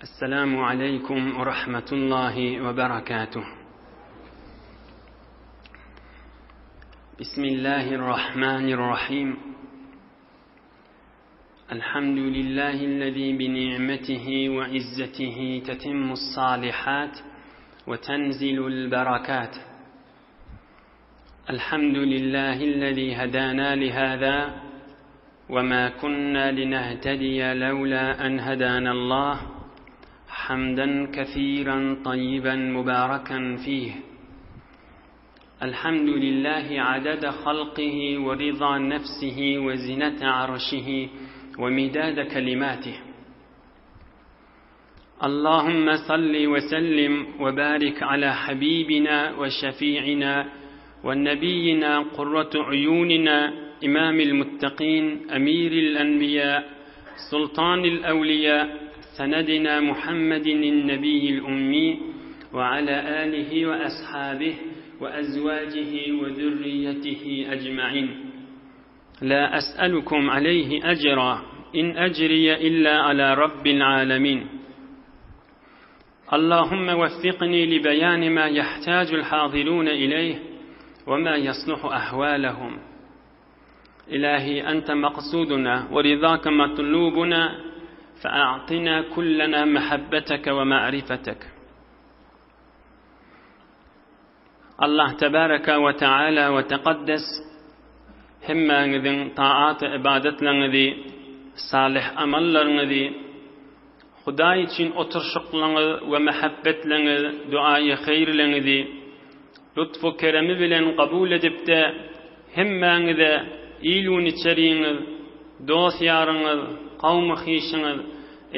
السلام عليكم ورحمة الله وبركاته بسم الله الرحمن الرحيم الحمد لله الذي بنعمته وعزته تتم الصالحات وتنزل البركات الحمد لله الذي هدانا لهذا وما كنا لنهتدي لولا أن هدانا الله حمدا كثيرا طيبا مباركا فيه الحمد لله عدد خلقه ورضا نفسه وزنة عرشه ومداد كلماته اللهم صل وسلم وبارك على حبيبنا وشفيعنا ونبينا قرة عيوننا إمام المتقين أمير الأنبياء سلطان الأولياء سندنا محمد النبي الأمي وعلى آله وأصحابه وأزواجه وذريته أجمعين لا أسألكم عليه أجرا إن أجري إلا على رب العالمين اللهم وفقني لبيان ما يحتاج الحاضرون إليه وما يصلح أحوالهم إلهي أنت مقصودنا ورضاك مطلوبنا فأعطنا كلنا محبتك ومعرفتك Allah tebaraka we taala we tekaddes hemmäňiziň taat-y-ybadatlaryňyzy, salyh amallaryňyzy, Hudaý üçin oturyşyklaryňyz we mähebbetleňiz, duaýy heýrleňizi lutf-u keremi bilen kabul edip-de, hemmäňize il-u-niçeriňiz, dost-ýaryňyz, kowmy-hyşyňyz,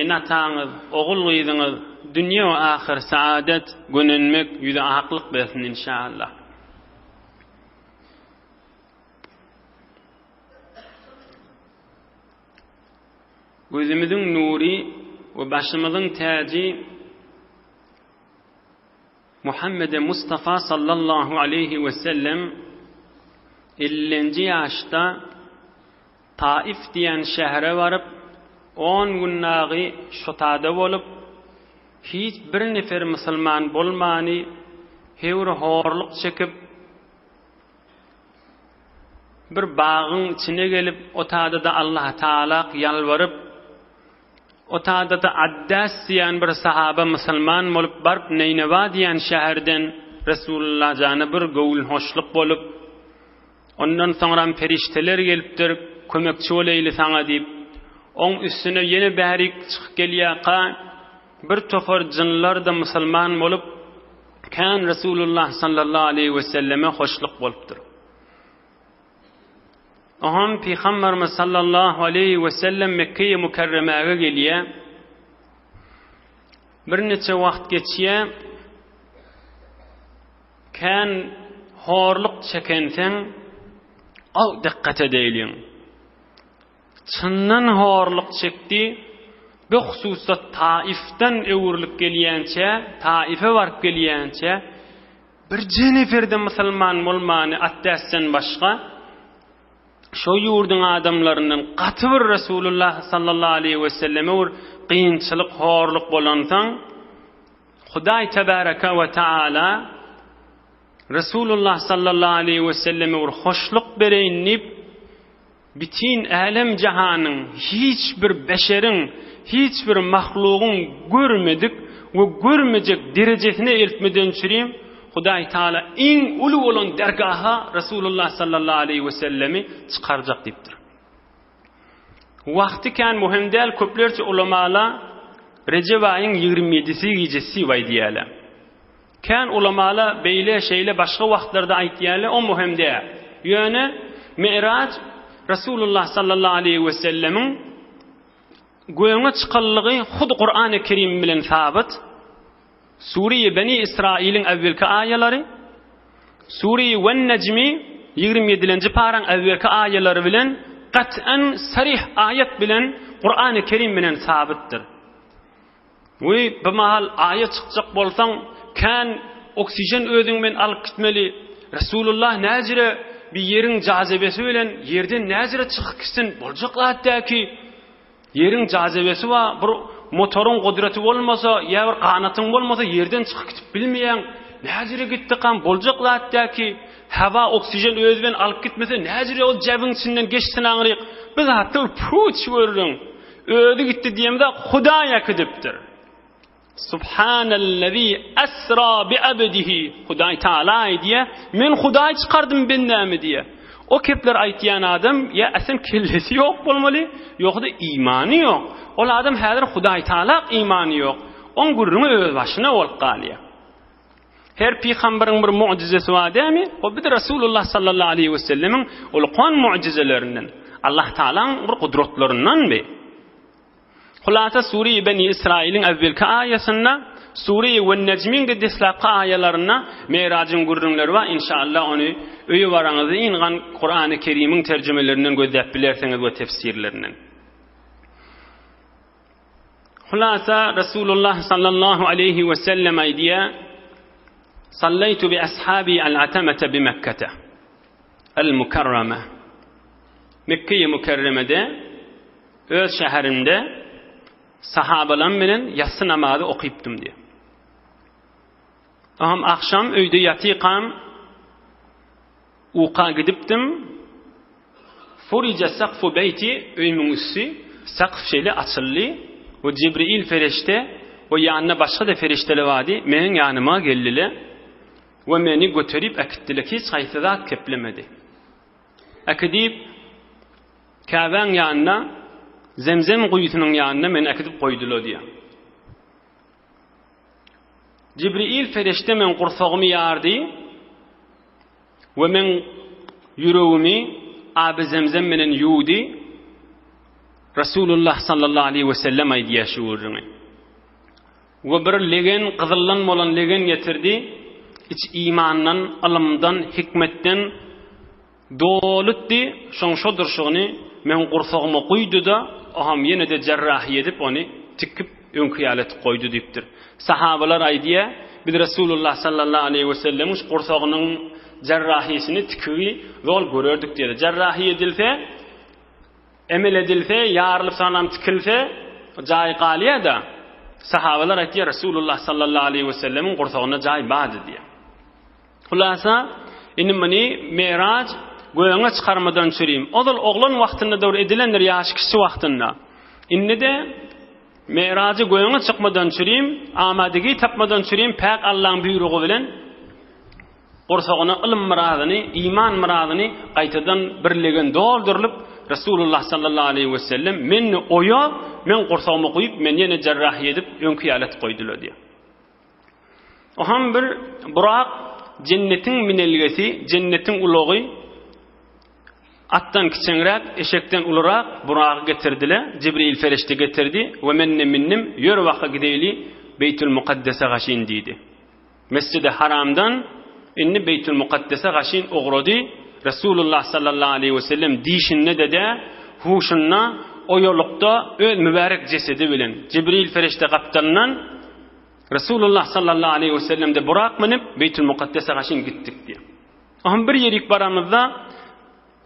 Ene-ataňyz, ogul-gyzyňyz dünýe we ahyr saadet, gönenmek, ýüze aklyk bersin inşallah. Gözümiziň nury we başymyzyň täji Muhammede Mustafa sallallahu aleýhi we sellem ellinji ýaşda Taif diýen şähere baryp, on gün dagy şotada bolup, hiç bir nefer musulman bolmany, höwri-horluk çekip, bir bagyň içine gelip, otada-da Allahtaalak ýalbaryp, otada-da Addas diýen bir sahaba musulman bolup, baryp Neýnewa diýen şäherden Resulullah jana bir göwünhoşluk bolup, Ondan soňram perişdeler gelipdir, kömekçi bolaýly saňa diýip. Oň üstüne ýene bärik çykyp gelýärka, bir topar jynlar-da musulman bolup, kän Resulullah sallallahu aleýhi weselleme hoşluk bolupdyr. Oňam Pygamberimiz sallallahu aleýhi wesellem Mekgeýi Mükerremäge gelýär. Birniçe wagt geçýär. Kän horluk çekenseň, aw dykgat edeýliň. Çyndan horluk çekdi, bu hususda Taifden öwrülip gelýänçä, Taife baryp gelýänçä, birje nefer-de musulman bolmany Atdäsden başga, şo ýurduň adamlaryndan gaty bir Resulullah sallallahu aleýhi weselleme bir kynçylyk, horluk bolansoň, Hudaý tebaraka we taala Resulullah sallallahu aleýhi we selleme bir hoşluk bereýin diýip, bütin älem-jahanyň, hiç bir beşeriň, hiç bir mahlugyň görmedik we görmejek derejesine eltmeden çürim, Hudaý Taala iň uly bolan dergaha Resulullah sallallahu aleýhi we sellemi çykarjak diýipdir. Wagty kän möhüm däl köplerçe ulamala Rejep aýyň 27-si gijesi diýip aýdýarlar. Kän ulamala beýle şeýle başga wagtlarda aýtýarlar o möhüm däl. Ýöne Mi'raj Resulullah sallallahu aleýhi we sellemiň göňe çykanlygy hut Kurany Kerim bilen sabyt. Sure-i Beni Israiliň äwwelki aýalary, Sure-i Wen-Nejmi ýigrimi ýedilenji paraň äwwelki aýalary bilen gat'an sarih aýat bilen Kurany Kerim bilen sabytdyr. We bu mahal aýa çykjak bolsaň, kän oksijen özüň bilen alyp gitmeli. Resulullah näjire bir ýeriň jazebesi bilen ýerden näjire çykyp gitsin, boljak zat däki. Ýeriň jazebesi bar, bir. motoryň gudraty bolmasa, ýa bir ganatyň bolmasa ýerden çykyp gidip bilmeýäň. Näjüre gitdikam boljak zat däl ki, hawa, oksijen özi bilen alyp gitmese näjüre ol jäbiň içinden geçsin aňryk. Bu zatda bir puç görüň. Özi gitdi diýemde Hudaý äkidipdir. Subhanellezi esra bi abdihi. Hudaý Taala aýdýar, Men Hudaý çykardym bendämi diýýär. O kepler aýtýan adam ýa asem kellesi ýok bolmaly, ýogsa-da imany ýok. Ol adam häzir Hudaý Taala imany ýok. Oň gürrüňi öz başyna bolup galýar. Her pygamberyň bir mugjizesi bar dämi? O bir Resulullah sallallahu aleyhi we sellemiň ulkan mugjizelerinden, Allah Taalaň bir gudratlaryndan bi. Hulasa Sure-i Beni Israiliň äwwelki aýasynda, Sure-i Wen-Nejmiň-de deslapky aýalarynda Merajyň gürrüňleri bar, inşallah ony öýe baraňyzda yngan Kurany Kerimiň terjimelerinden gözläp bilersiňiz we tefsirlerinden. Hulasa Resulullah sallallahu aleýhi we sellem aýdýar, Sallaytu bi ashabi al-atamata bi Mekkete al-Mukarrama. Mekge-i Mükerremede Öz şäherimde sahabalam bilen ýassy namazy okypdym diýýär. Aham agşam öýde ýatykam uka gidipdim. Furija sakfu beýti öýümiň üsti sakf şeýle açyldy we Jibril perişde we ýanynda başga-da perişdeler bardy, meniň ýanyma geldiler we meni göterip äkitdiler, hiç haýsy zat keplemedi. Äkidip Käbäň ýanyna, Zemzem guýusynyň ýanyna meni äkidip goýdular diýýär. Jibril perişde meň gursagymy ýardy we meň ýüregimi aby zemzem bilen ýuwdy. Resulullah sallallahu aleyhi we sellem aýdýar şu gürrüňi. We bir legen, gyzyldan bolan legen getirdi. Iç imandan, ylymdan, hikmetden Doludy, şoň şo durşugyny meň gursagyma guýdy-da, oham ýene-de jerrahiý edip ony tikip öňki ýaly etip goýdy diýipdir. Sahabalar aýdýar, Biz Resulullah sallallahu aleýhi wesellemiň şu gursagynyň jerrahiýsini tikigi zol görerdik diýýärler. Jerrahiý edilse, emel edilse, ýarylyp soňam tikilse, jaý galýar-da. Sahabalar aýtýar, Resulullah sallallahu aleýhi wesellemiň gursagynda jaý bardy diýýär. Hulasa, indi muny Meraj göňe çykarmadan çürim. Ozal oglan wagtynda dogry edilendir ýaşy kiçi wagtynda. Indi-de Merajy göňe çykmadan çürim, amadigi tapmadan çürim päk Allaň buýrugy bilen gursagyna ylym myradyny, iman myradyny gaýtadan birlegen doldurylyp Resulullah sallallahu aleýhi we sellem meni oýa, men gursagyma guýup, men ýene jerrahiý edip öňki ýaly etip goýdular diýýär. Oham bir Burak jennetiň minelgesi, jennetiň ulagy atdan kiçeňräk, eşekden ulurak Buragy getirdiler. Jibril ferişde getirdi we men-de mindim, ýör waka gideýli Beýtül Mukaddese gaşyn diýdi. Mesjidi Haramdan indi Beýtül Mukaddese gaşyn ugrady. Resulullah sallallahu aleýhi we sellem dişinde-de dä, huşunda, oýalykda öz mübärek jesedi bilen, Jibril ferişde gapdalyndan Resulullah sallallahu aleýhi we sellemde Burak münüp Beýtül Mukaddese gaşyn gitdik diýýär. Ohm bir ýerik baramyzda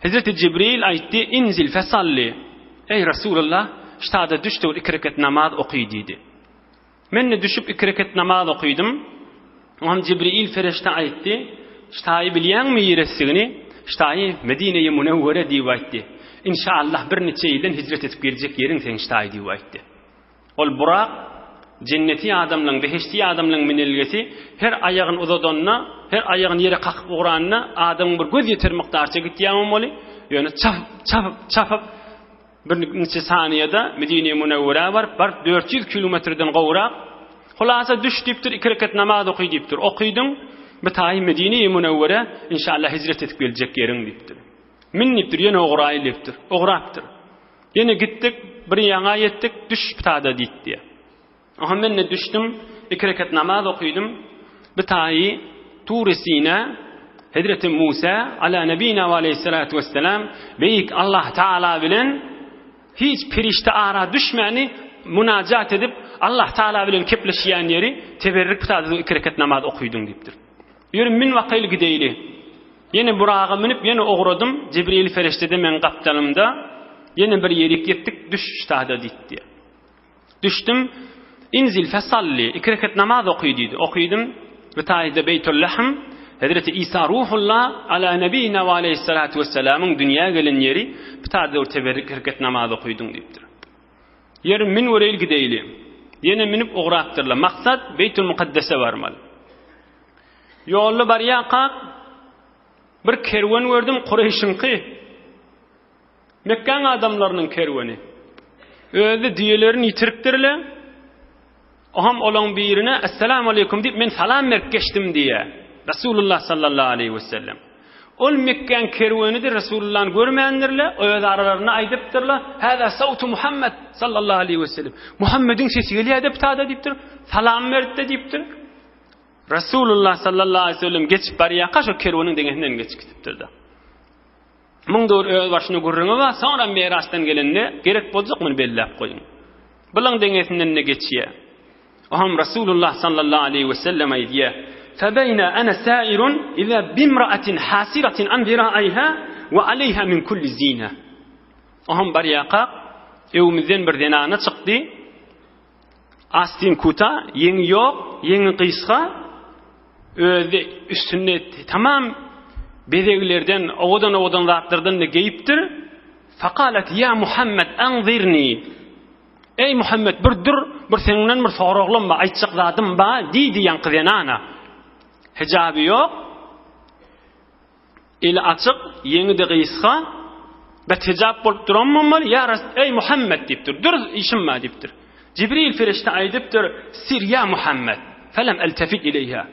Hezreti Jibril aýtdy, "Inzil fesalli." Eý Resulullah, ştada düş de iki rekat namaz oky diýdi. Men de düşüp iki rekat namaz okydym. Ohm Jibril ferişte aýtdy, "Ştaýy bilýäňmi ýeressigini?" Ştaýy Medine-i Munewwere diýip aýtdy. Inşallah bir niçe ýyldan hijret edip geljek ýeriň seň ştaýy diýip aýtdy. Ol Burak, jenneti adamlaň, behişdi adamlaň minelgesi, her aýagyny uzadanda, her aýagyny ýere kakyp ugranda, adamyň bir göz ýeter mukdarça gitýän bolmaly, ýöne çapyp, çapyp, çapyp, bir niçe saniýada Medine-i Münewwerä baryp, baryp 400 kilometrden gowrak, hulasa düş diýipdir, iki rekat namaz oky diýipdir. Okydyň, bir taýy Medine-i Münewwerä, inşallah hijret edip geljek ýeriň diýipdir. Min diýipdir, ýene ugraýyn diýipdir. Ugrapdyr. Ýene gitdik, bir ýaňa ýetdik, düş pitada diýdi. Oha men-de düşdüm, iki rekat namaz okydym. Bir taýy Tury Sina, Hezreti Musa, ala nebina we aleyhissalatu vesselam, beýik Allah Taala bilen hiç perişde ara düşmäni munajat edip, Allah Taala bilen kepleşýän ýeri teberrik pitada iki rekat namaz okydyň diýipdir. Ýörüm min wakaýly gideýli. Ýene buraga münüp, ýene ugradym, Jibril perişde-de meň gapdalymda, ýene bir ýerik ýetdik, düş ştada diýdi. Düşdüm. Inzil fesalli, iki rekat namaz oky diýdi. Okydym. Bu taýda Beýtul Lahm, Hezreti Isa Ruhullah ala nebina we aleyhissalatu vesselamyň dünýä gelen ýeri, bu taýda bir teberrik rekat namaz okydyň diýipdir. Ýeri min göreýli gideýli. Ýene münüp ugrapdyrlar. Maksat Beýtul Mukaddese barmaly. Ýolda barýarkak bir kerwen gördüm, Kureýşiňki. Mekgäň adamlarynyň kerweni. Özi düýelerini ýitiripdirler. Oham olaň birine Essalamu aleýkum diýip men salam berip geçdim diýýär. Resulullah sallallahu aleýhi wesellem. Ol Mekgäň kerwenidi Resulullany görmändirler, öz aralarynda aýdypdyrlar, Hâzâ sawtu Muhammed sallallahu aleýhi wesellem. Muhammediň sesi gelýär-de bu diýipdir. Salam berdi-de diýipdir. Resulullah sallallahu aleýhi wesellem geçip barýarka şo kerweniň deňesinden geçip gidipdir-de. Muň dogry öz başyna gürrüňi bar, soňra Miraçdan gelende gerek boljak muny belläp goýuň. Bulaň deňesinden-de geçýär. Oham Rasulullah sallallahu aleýhi we sellem aýdýar, Febeýna ana sairun iza bimra'atin hasiratin an zira'ayha we aleýha min kulli zina. Oham barýarkak öwümizden bir zenana çykdy. Astin kuta, ýeňi ýok, ýeňi gysga, özi üstünde tamam bezeglerden, owadan-owadan zatlardan-da geýipdir. Fakalat ýa Muhammed anzirni. Eý Muhammed bir dur, bir seň bilen bir soraglym bar, aýtjak zadym bar diýdi ýaňky zenana. Hijaby ýok. Eli açyk, ýeňi-de gysga, bet hijap bolup duranmam bar, ýa Ras, eý Muhammet diýipdir, dur işim bar diýipdir. Jibril perişde aýdypdyr, Sir ýa Muhammet, felem eltefit ileýha.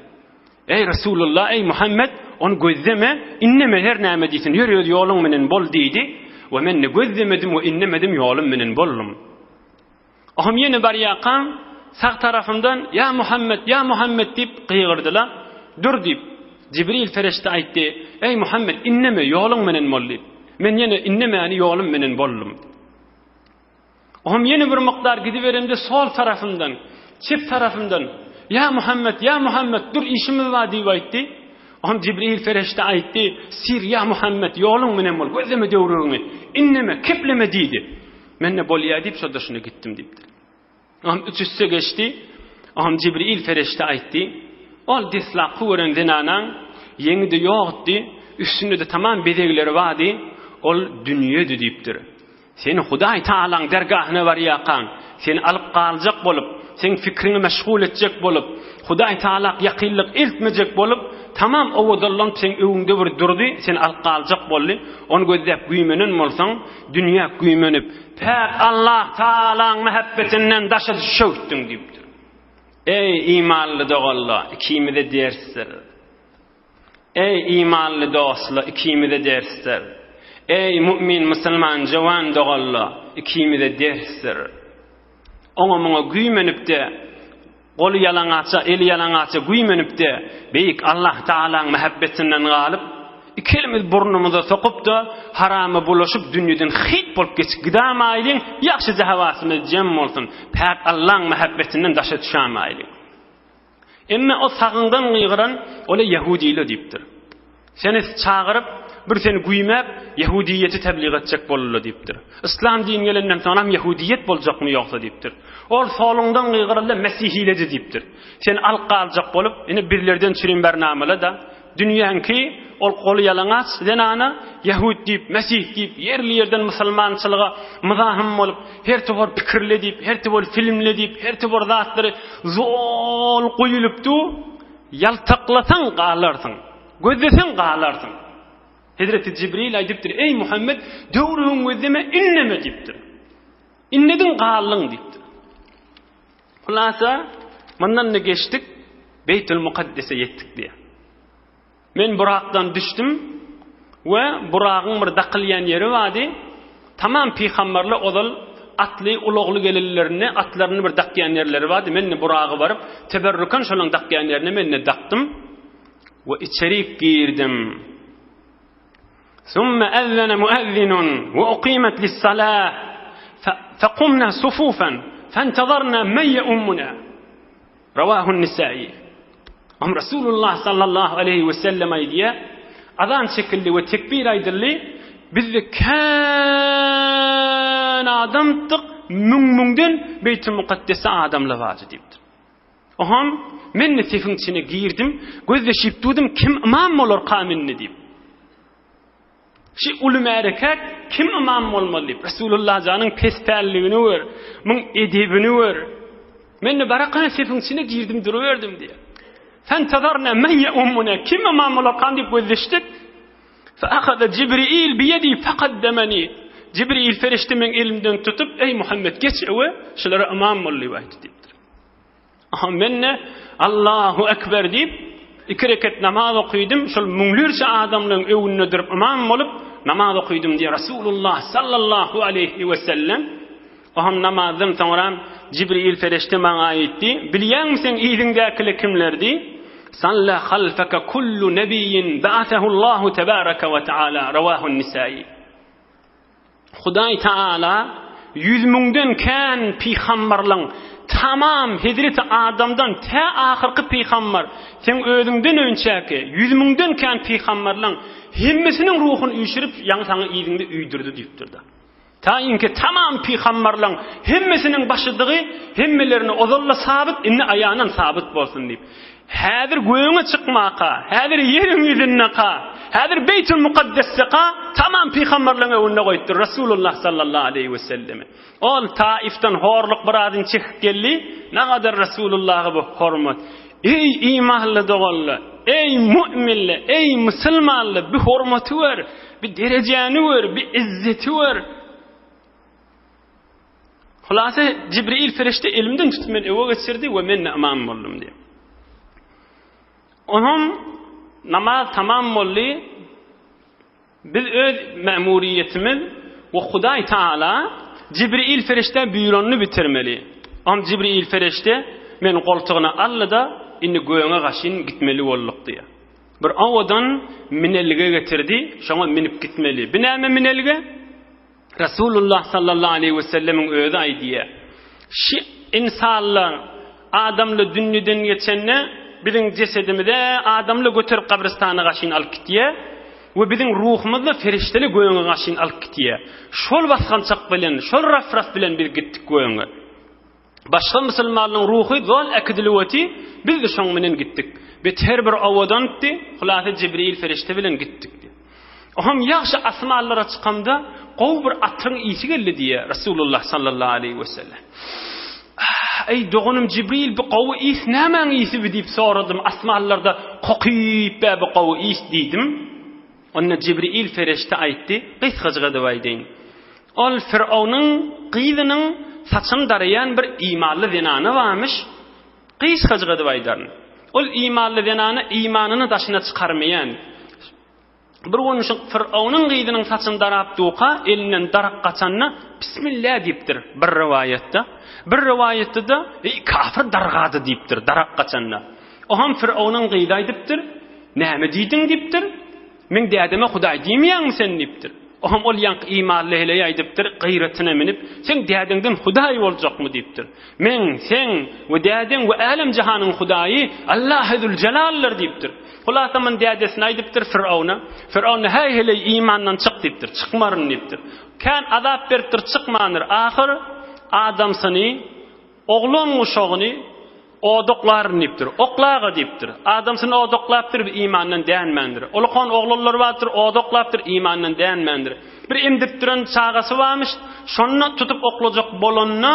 Eý Resulullah, eý Muhammet, ony gözleme, indeme her näme diýsin, ýör öz ýoluň menen bol diýdi. We men-de gözlemedim we indemedim, ýolum menen boldum. Ohm ýene barýarkam, sag tarapymdan, Ýa Muhammet, ýa Muhammet diýip gygyrdylar. Dur diýip, Jibril perişde aýtdy, Eý Muhammet, indeme, ýoluň menen bol diýip. Men ýene indemäni ýolum menen boldum. Ohm ýene bir mukdar gidiberemde sol tarapymdan, çep tarapymdan, Ýa Muhammet, ýa Muhammet, dur işimiz bar diýip aýtdy. Ohm Jibril perişde aýtdy, Sir ýa Muhammet, ýoluň menen bol, gözleme döwregiňi, indeme, kepleme diýdi. Men-de bolýa diýip şo daşyna gitdim diýipdir. Oňam üç üsse geçdi. Oňam Jibril perişde aýtdy. Ol deslapky gören zenanaň ýeňi-de ýokdy, üstünde-de tamam bezegleri bardy. Ol dünýedi diýipdir. Sen Hudaý Tagalaň dergahyna barýarkaň, seni alyp galjak bolup, seň pikriňi meşgul etjek bolup, Hudaý Tagalak ýakynlyk eltmejek bolup, tamam owadanlanyp seň öňüňde bir durdy, seni alyp galjak boldy. Ony gözläp güýmenen bolsaň, Dünýä güýmenip, päk Allah Tagalaň mähebbetinden daşa düşäwtdiň diýipdir. Eý, imanly doganlar, ikimize dersdir. Eý, imanly dostlar, ikimize dersdir. Eý, mu'min musulman jowan doganlar, ikimize dersdir. Oňa-muňa güýmenip-de, goly ýalaňaça, eli ýalaňaça güýmenip-de, beýik Allah Tagalaň mähebbetinden galyp, iki elimizi burnumyza sokup-da, harama bulaşyp, dünýeden hyýt bolup geçip gidämaýlyň, ýagşyja hawasymyz jem bolsun, päk Allaň mähebbetinden daşa düşämaýlyň. Emme o sagyňdan gygyran ola ýehudile diýipdir. Seni çagyryp, bir seni güýmäp, ýehudiýeti tebliğ etjek boldular diýipdir. Yslam dini gelenden soňram ýehudiýet boljakmy ýogsa diýipdir. Ol soluňdan gygyranda mesihiledi diýipdir. Seni alyp galjak bolup, ine bizlerden çürim bernamala-da, dünýäňki ol goly ýalaňaç zenana ýehud diýip, mesih diýip, ýerli-ýerden musulmançylyga myzahym bolup, her topar pikirli diýip, her topar filmli diýip, her topar zatlary zol guýulyp dur. Ýaltaklasaň galarsyň, gözleseň galarsyň. Hezreti Jibril aýdypdyr, Eý Muhammet, döwrüňi gözleme, indeme diýipdir. Indediň galdyň diýipdir. Hulasa, mundan-da geçdik, Beýtül Mukaddese ýetdik diýýär. Men Burakdan düşdüm we Buragyň bir dakylýan ýeri bardy. Tamam pygamberler ozal atly, ulagly gelenlerinde atlaryny bir dakýan ýerleri bardy. Men-de Buraga baryp, teberrukan şolaň dakýan ýerine men-de dakdym we içerik girdim. Summa ezzene muezzinun we uqimet lis-salah fequmna sufufan fentazarna men yeummuna. Rawahun Nisai. Am Resulullah sallallahu aleyhi we sellem aýdýar, azan çekildi we tekbir aýdyldy, bizde kän adamdyk. Müň-müňden Beýtül Mukaddesde adamlar bardy diýipdir. Oham, men-de sefiň içine girdim, gözleşip durdum, kim ymam bolarkam indi diýip. Şi uly märekä kim ymam bolmaly diýip, Resulullah janyň pespälligini gör, muň edebini gör. Men-de barakana sefiň içine girdim duruberdim diýýär. Fentazarna men yeummuna, kim ymam bolarkam diýip gözleşdik. Fe ahaza Jibril biyedi fekaddemeni. Jibril ferişte meň elimden tutup, Eý Muhammet geç öwe, şulara ymam bol diýip aýtdy diýipdir. Aha men-de Allahu Ekber diýip, iki reket namaz okydym, şol müňlerçe adamlaryň öňünde durup ymam bolup namaz okydym diýýär Resulullah sallallahu aleýhi we sellem. Oham namazdan soňra Jibril ferişte maňa aýtdy, Bilýäňmi seň yzyňdakiler kimlerdi? Salla halfaka kullu nebiyyin ba'asahu Allahu tebaraka we taala rawahun Nisai. Hudaý Taala ýüz müňden kän pygambarlaň tamam hezreti Adamdan tä ahyrky pygambar seň özüňden önçäki ýüz müňden kän pygambarlaň hemmesiniň ruhuny üýşürip ýaňy saňa yzyňda üýdürdi diýipdir-de. Taýynki tamam pygambarlaň hemmesiniň başydygy hemmelerine ozal-da sabyt, indi aýanan sabyt bolsun diýip. Häzir gögüňe çykmaka, häzir ýeriň ýüzündeka, häzir Beýtül Mukaddesdeka tamam pygambarlaň öňünde goýupdyr Resulullah sallallahu aleýhi we sellemi. Ol Taifden horluk birazyny çekip geldi, nagadar Resulullaha bu hormat. Eý imanly doganlar, eý mu'minler, eý musulmanlar, bu hormaty gör, bu derejäni gör, bu izzeti gör. Hulasa Jibril ferişte elimden tutup meni öwe geçirdi we men ymam boldum diýip. Onam namaz tamam boldy. Biz öz mämuriýetimiz we Hudaý Taala Jibril feriştä buýranyny bitirmeli. Onam Jibril ferişte meni goltugyna aldy-da, indi göňe gaşyn gitmeli bolduk diýýär. Bir owadan minelge getirdi, şoňa minip gitmeli. Bu näme minelge? Resulullah sallallahu aleýhi we sellemiň özi aýdýar. Şi ynsanlar adamly dünýeden geçende biziň jesedimize adamly göterip gabrystana gaşyn alyp gitýär we biziň ruhumyzy ferişdeli göge gaşyn alyp gitýär. Şol basgançak bilen, şol raf-raf bilen biz gitdik göge. Başga musulmanlaryň ruhy zol äkidilip oty, biz-de şoň menen gitdik. Beter bir owadandy, hulasa Jibril ferişde bilen gitdik diýýär. Oňam ýagşy asmanlara çykamda gowy bir atryň ysy geldi diýýär Resulullah sallallahu aleýhi wesellem. Ah, eý doganym Jibril bu gowy ys nämäň ysy bu diýip soradym, asmanlarda kokyp bä bu gowy ys diýdim. Onda Jibril ferişde aýtdy, gysgajyk edip aýdaýyn. Ol Firownyň gyzynyň saçyny daraýan bir imanly zenany barmyş, gysgajyk edip aýdaryn. Ol imanly zenany imanyny daşyna çykarmaýan. Bir gün şu Firownyň gyzynyň saçyny darap durka, elinden darak gaçanda, Bismillah diýipdir bir rowaýatda. Bir rowaýatda-da, Eý, kafir dargady diýipdir, darak gaçanda. Oňam Firownyň gyzy aýdypdyr, Näme diýdiň diýipdir. Meň dädeme Hudaý diýmeýäňmi sen diýipdir. Oňam ol ýaňky imanly heleý aýdypdyr, gaýratyna münüp, Seň dädeňden Hudaý boljakmy diýipdir. Meň, seň we dädeň we älem-jahanyň Hudaýy Allahy Züljelaldyr diýipdir. Hulasa muny dädesine aýdypdyr Firowna. Firown häý heleý imandan çyk diýipdir. Çykmaryn diýipdir. Kän azap beripdir çykmandyr. Ahyr adamsyny Oglan guşagyny odaklaryn diýipdir. Oklaga diýipdir. Adamsyny odaklapdyr, bir imandan dänmändir. Ulakan oglanlary bardyr, odaklapdyr, imandan dänmändir. Bir emdirip duran çagasy barmyş, şonda tutup oklajak bolanda,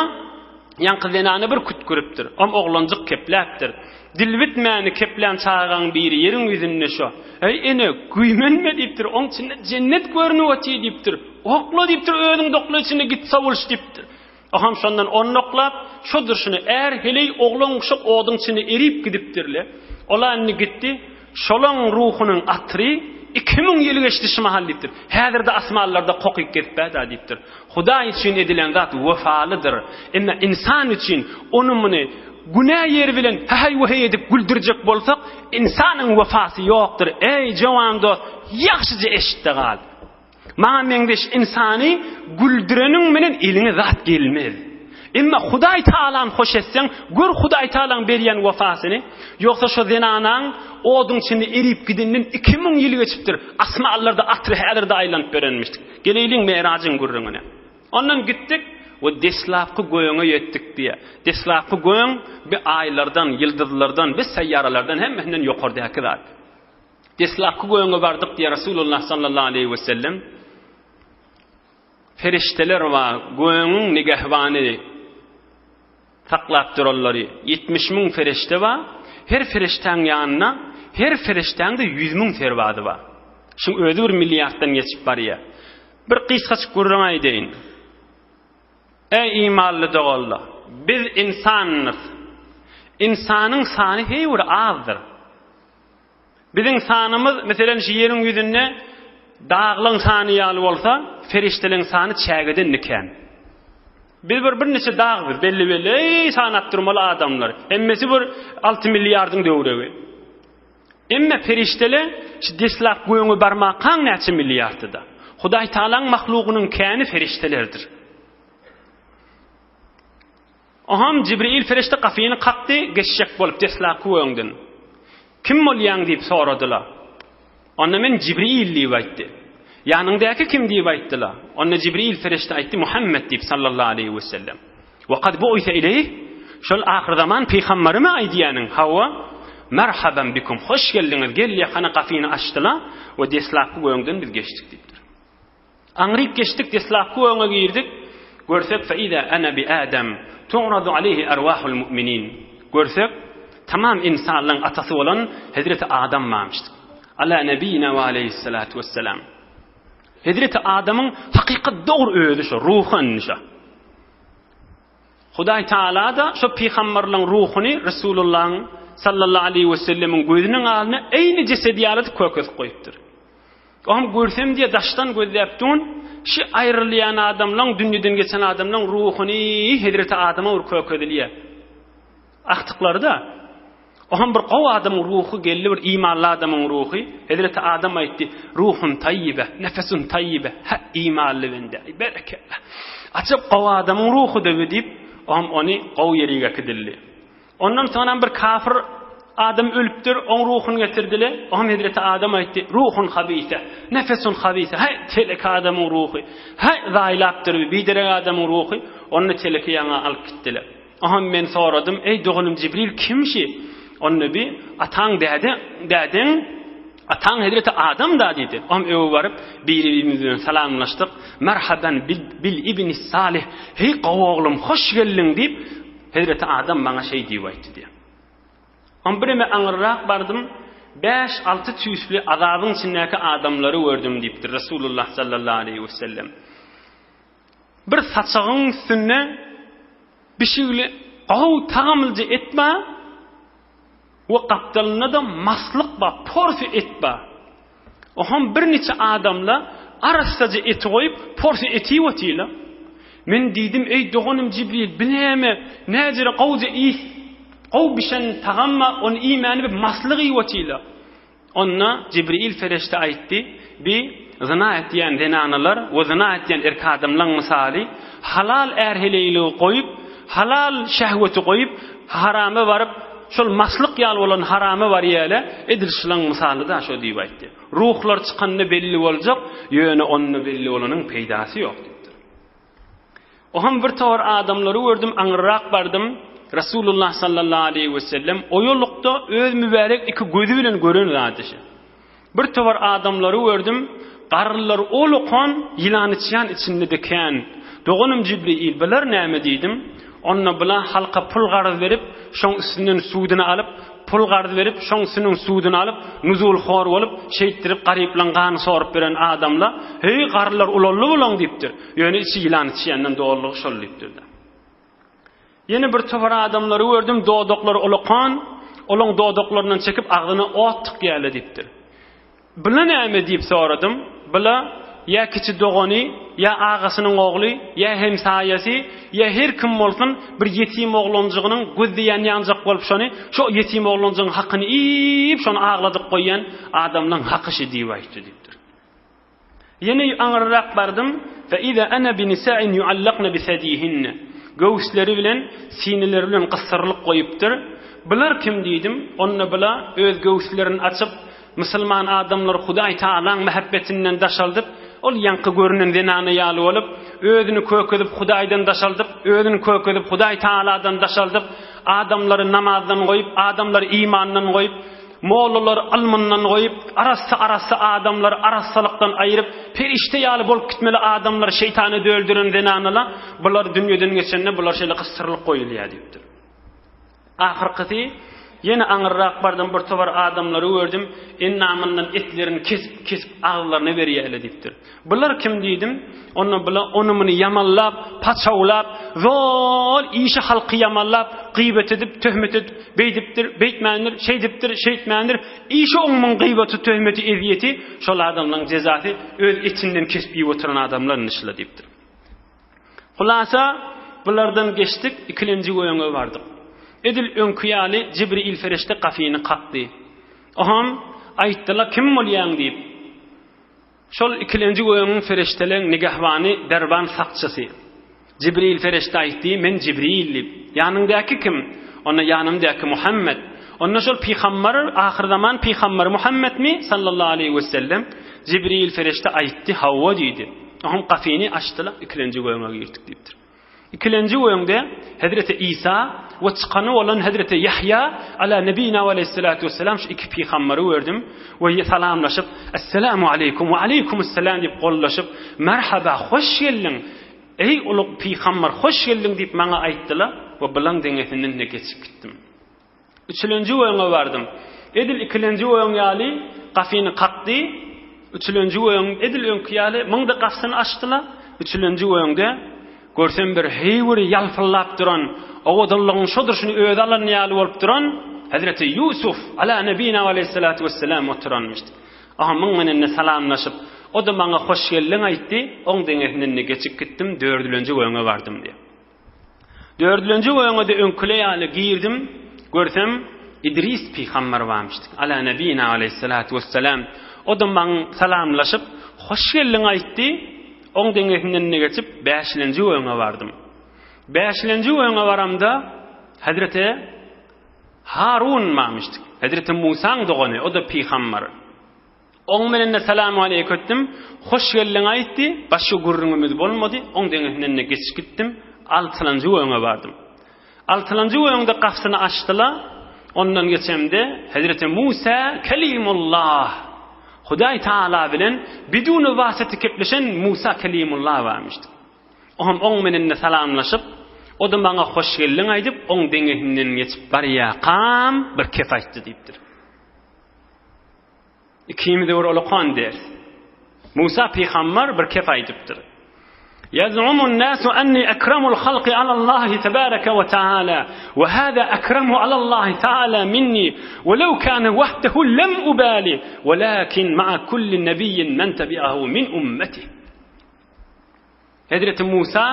ýaňky zenany bir kütküripdir. Om oglanjyk kepläpdir. Dil bitmäni keplän çagaň biri ýeriň ýüzünde şo. Eý, ene, güýmenme diýipdir, oň içinde jennet görnüp otyr diýipdir. Okla diýipdir, özüň dokla içinde git sowulyş diýipdir. Aham şondan onnoklap, şo durşuna är, heleý, oglan-uşak oduň içinde erip gidipdir-le. Ol-a indi gitdi. Şolaň ruhunyň atry 2000 ýyl geçdi şu mahal diýipdir. Häzir-de asmanlarda kokyp gezip-ä-da diýipdir. Hudaý üçin edilen zat wepalydyr. Emma ynsan üçin ony-muny günä ýeri bilen häý-weheý edip güldürjek bolsak, ynsanyň wepasy ýokdur. Eý, jowan dost, ýagşyja eşit-de gal. Maňa meňzeş ynsany güldüreniň menen eliňe zat gelmez. Emma Hudaý Taalany hoş etseň, gör Hudaý Taalaň berýän wepasyny. Ýogsa şo zenanaň oduň içinde erip gideninden 2000 ýyl geçipdir. Asmanlarda atry häzir-de aýlanyp berenmişdik. Geleýliň Merajyň gürrüňine. Ondan gitdik. We deslapky göňe ýetdik diýýär. Deslapky göň bi aýlardan, ýyldyzlardan, bi seýýaralardan hemmesinden ýokardäki zat. Deslapky göňe bardyk diýýär Resulullah sallallahu aleýhi we sellem. Perişdeler bar, göňüň nigehbany saklap duranlary 70 müň perişde bar. Her perişdäň ýanynda, her perişdäň-de 100 müň serbazy bar. Şuň özi bir milliarddan geçip barýar. Bir gysgaçyk gürrüň aýdaýyn. Eý imanly doganlar! Biz ynsandyrys. Ynsanyň sany heý bir azdyr. Biziň sanymyz, meselem, şu ýeriň ýüzünde daglaň sany ýaly bolsa, perişdeleň sany çägeden-de kän. Biz bir birniçe dag biz, belli-belli, eý, sanap durmaly adamlar. Hemmesi bir alty milliardyň döwregi. Emme perişdele şu deslap göňe barmakaň näçe milliardyda. Hudaý Tagalaň mahlugynyň käni perişdelerdir. Oham Jibril perişde gapyny kakdy, geçjek bolup deslapky göňden. Kim bolýaň diýip soradylar. Onda men Jibril diýip aýtdy. Ýanyňdaky kim diýip aýtdylar. Onda Jibril perişde aýtdy, Muhammet diýip sallallahu aleýhi we sellem. We kad bu'ise ileýh, şol ahyrzaman pygambarymy aýdýanyň? Hawa. Merhaban bikum, hoş geldiňiz, gel ýakana gapyny açdylar we deslapky göňden biz geçdik diýipdir. Aňryk geçdik, deslapky göňe girdik, görsek fe iza ana bi Adam tu'radu aleýhi erwahul mu'minin. Görsek, tamam ynsanlaryň atasy bolan Hezreti Adam barmyşdyk. Ala nebiyina we aleýhissalatu wesselam. Hezreti Adamyň hakykat dogry özi şo, ruhy indi şo. Hudaý Taala-da şo pygamberleň ruhuny Resulullahyň sallallahu aleýhi we sellemiň gözüniň alnyna eýni jesedi ýaly edip kökezip goýupdyr. Oňam görsem diýe daşdan gözläp dun, şi aýrylýan adamlaň, dünýeden geçen adamlaň ruhuny Hezreti Adama bir kökezilýär. Agtyklary-da. Oňam bir gowy adamyň ruhy geldi, bir imanly adamyň ruhy. Hezreti Adam aýtdy, Ruhun taýýibe, nefesun taýýibe, hä, imanly bende, aý, berekella. Ajap gowy adamyň ruhy-da bu diýip, oňam ony gowy ýerik äkidildi. Ondan soňam bir kafir adam ölüpdir, oň ruhuny getirdiler. Oňam hezreti Adam aýtdy, Ruhun habise, nefesun habise, häý, teleki adamyň ruhy, häý, zaýlapdyr, biderek adamyň ruhy. Onda teleki ýaňa alyp gitdiler. Oňam men soradym, Eý, doganym Jibril, kim şi? Onda bi, Ataň däde, dädeň, ataň hezreti Adam-da diýdi. Oňam öe baryp, biri-birimiz bilen salamlaşdyk. Merhaban bil ibni Salih, heý, gowy oglum, hoş geldiň diýip, Hezreti Adam maňa şeý diýip aýtdy diýýär. Oň bireme aňyrrak bardym, bäş-alty tüýsli azabyň içindäki adamlary gördüm diýipdir Resulullah sallallahu aleýhi wesellem. Bir saçagyň üstünde bişigli gowy tagamlyja et bar we gapdalynda-da maslyk bar, porsy et bar. Oham birniçe adamla arassaja eti goýup, porsy et iýip otyrlar. Men diýdim, Eý, doganym Jibril, bi näme, näjere gowja is, gowy bişen tagam bar, ony iýmäni bir maslyk iýip otyrlar. Onda Jibril perişde aýtdy, Bi zyna etýän zenanalar we zyna etýän erkek adamlaň mysaly, halal är-heleýligi goýup, halal şehweti goýup, harama baryp, şol maslyk ýaly bolan harama barýala, edil şulaň mysaly-da şo diýip aýtdy. Ruhlar çykanda belli boljak, ýöne onda belli bolanyň peýdasy ýok diýipdir. Oham bir towar adamlary gördüm, aňyrrak bardym, Rasulullah sallallahu aleýhi we sellem oýalykda öz mübärek iki gözi bilen gören zady şe. Bir towar adamlary gördüm, garrylar ol-okan ýylan-içýan içinde-de kän. Doganym Jibriil, bular näme diýdim. Onda bular halka pul garz berip, şoň üstünden suduny alyp, pul garz berip, şoň üstünden suduny alyp, nuzulhor bolup, şeýtdirip garyplaň ganyny sorup beren adamlar, Heý, garrylar ulaldy bulaň diýipdir. Ýöne içi ýylan-içýandan dolulygy şol diýipdir-de. Ýene bir topar adamlary gördüm, dodaklary ulakan, olaň dodaklaryndan çekip agzyna ot tykýarlar diýipdir. Bula näme diýip soradym. Bula ýa kiçi dogany, ýa agasynyň ogly, ýa hemsaýasy, ýa her kim bolsun bir ýetim oglanjygynyň gözde ýanýanjak bolup şony, şo ýetim oglanjygyň hakyny iýip, şony agladyp goýýan adamlaň haky şi diýip aýtdy diýipdir. Ýene aňyrrak bardym, fe iza ana bi nisa'in yu'allakna bi sadihinne. Göwüsleri bilen, sineleri bilen gysdyrylyp goýupdyr. Bular kim diýdim, onda bula öz göwüslerini açyp, musulman adamlary Hudaý Tagalaň mähebbetinden daşaldyp, Ol ýaňky görünen zenana ýaly bolup, özüni kökezip Hudaýdan daşaldyp, özüni kökezip Hudaý Tagaladan daşaldyp, adamlary namazdan goýup, adamlary imandan goýup, mollalary ylmyndan goýup, arassa-arassa adamlary arassalykdan aýryp, perişde ýaly bolup gitmeli adamlary şeýtana döldüren zenanalar, bular dünýeden geçende bular şeýle gysdyrylyp goýulýar diýipdir. Ahyrkysy, ýene aňyrrak bardym, bir topar adamlary gördüm, endamyndan etlerini kesip-kesip agyzlaryna berýärler diýipdir. Bular kim diýdim, onda bular ony-muny ýamanlap, paçawlap, zol işi halky ýamanlap, gyýbat edip, töhmet edip, beýdipdir, beýtmändir, şeýdipdir, şeýtmändir, işi oň-muň gyýbaty, töhmeti, ezýeti, şol adamlaryň jezasy öz etinden kesip iýip oturan adamlar indi şular diýipdir. Hulasa, bulardan geçdik, ikilenji göýüňe bardyk. Edil öňki ýaly Jibril ferişde gapyny kakdy. Oňam aýtdylar, kim bolýaň diýip. Şol ikilenji göýüňiň ferişdeleň nigahbany, derban sakçysy. Jibril ferişde aýtdy, men Jibril diýip. Ýanyňdaky kim? Onda ýanymdaky Muhammet. Onda şol pygambar, ahyrzaman pygambary Muhammetmi? Sallallahu aleýhi wesellem. Jibril ferişde aýtdy, hawa diýdi. Oňam gapyny açdylar, ikilenji göňe girdik diýipdir. Ikilenji göňde Hezreti Isa we çykany bolan Hezreti Ýahýa ala nebina we aleyhissalatu vesselam şu iki pygamberi gördüm we salamlaşyp Esselamu aleýkum we aleýkumussalam diýip gollaşyp merhaba hoş geldiň eý ulug pygamber hoş geldiň diýip maňa aýtdylar we bulaň deňesinden de geçip gitdim. Üçülenji öýüňe bardym. Edil ikilenji öýüň ýaly gapyny kakdy. Üçülenji öýüň edil öňki ýaly muň-da gapysyny açdylar. Üçülenji öýüňde görsem bir heýwir ýalpyldap duran, owadanlygyň şo durşuny özi alan ýaly bolup duran Hezreti Ýusuf, ala nebina we aleýhissalatu wesselam oturanmyş. Aha, muň menen-de salamlaşyp, o-da maňa hoş geldiň aýtdy, oň deňesinden-de geçip gitdim, dördülenji öýüňe bardym diýýär. Dördülenji öýüňe-de öňküle ýaly girdim, görsem, Idris pygamber barmyşdy. Ala nebina aleýhissalatu wesselam. O-da maň salamlaşyp, hoş geldiň aýtdy. Oň deňesinden-de geçip, bäşilenji öýüňe bardym. Bäşilenji öýüňe baramda, Hezreti Harun barmyşdy. Hezreti Musaň dogany, o-da pygamber. Oň bilen-de salam-aleýk etdim. Hoş geldiň aýtdy. Başga gürrüňimiz bolmady. Oň deňesinden-de geçip gitdim. Altylanjy öýüňe bardym. Altylanjy öýüňde gapysyny açdylar. Ondan geçemde Hezreti Musa Kelimullah Hudaý Taala bilen biduni wasita gepleşen Musa Kelimullah barmyşdy. Oňam oň bilen-de salamlaşyp, o-da maňa hoş geldiň aýdyp, oň deňesinden geçip barýarkam bir kep aýtdy diýipdir. Ikimize bir ulakan ders. Musa pygamber bir kep aýdypdyr. Yaz'umun nasu anni akramul halqi alallahi tebaraka we taala we hada akramu alallahi taala minni we law kana wahdahu lam ubali walakin ma'a kulli nabiyyin men tabi'ahu min ummati. Hezreti Musa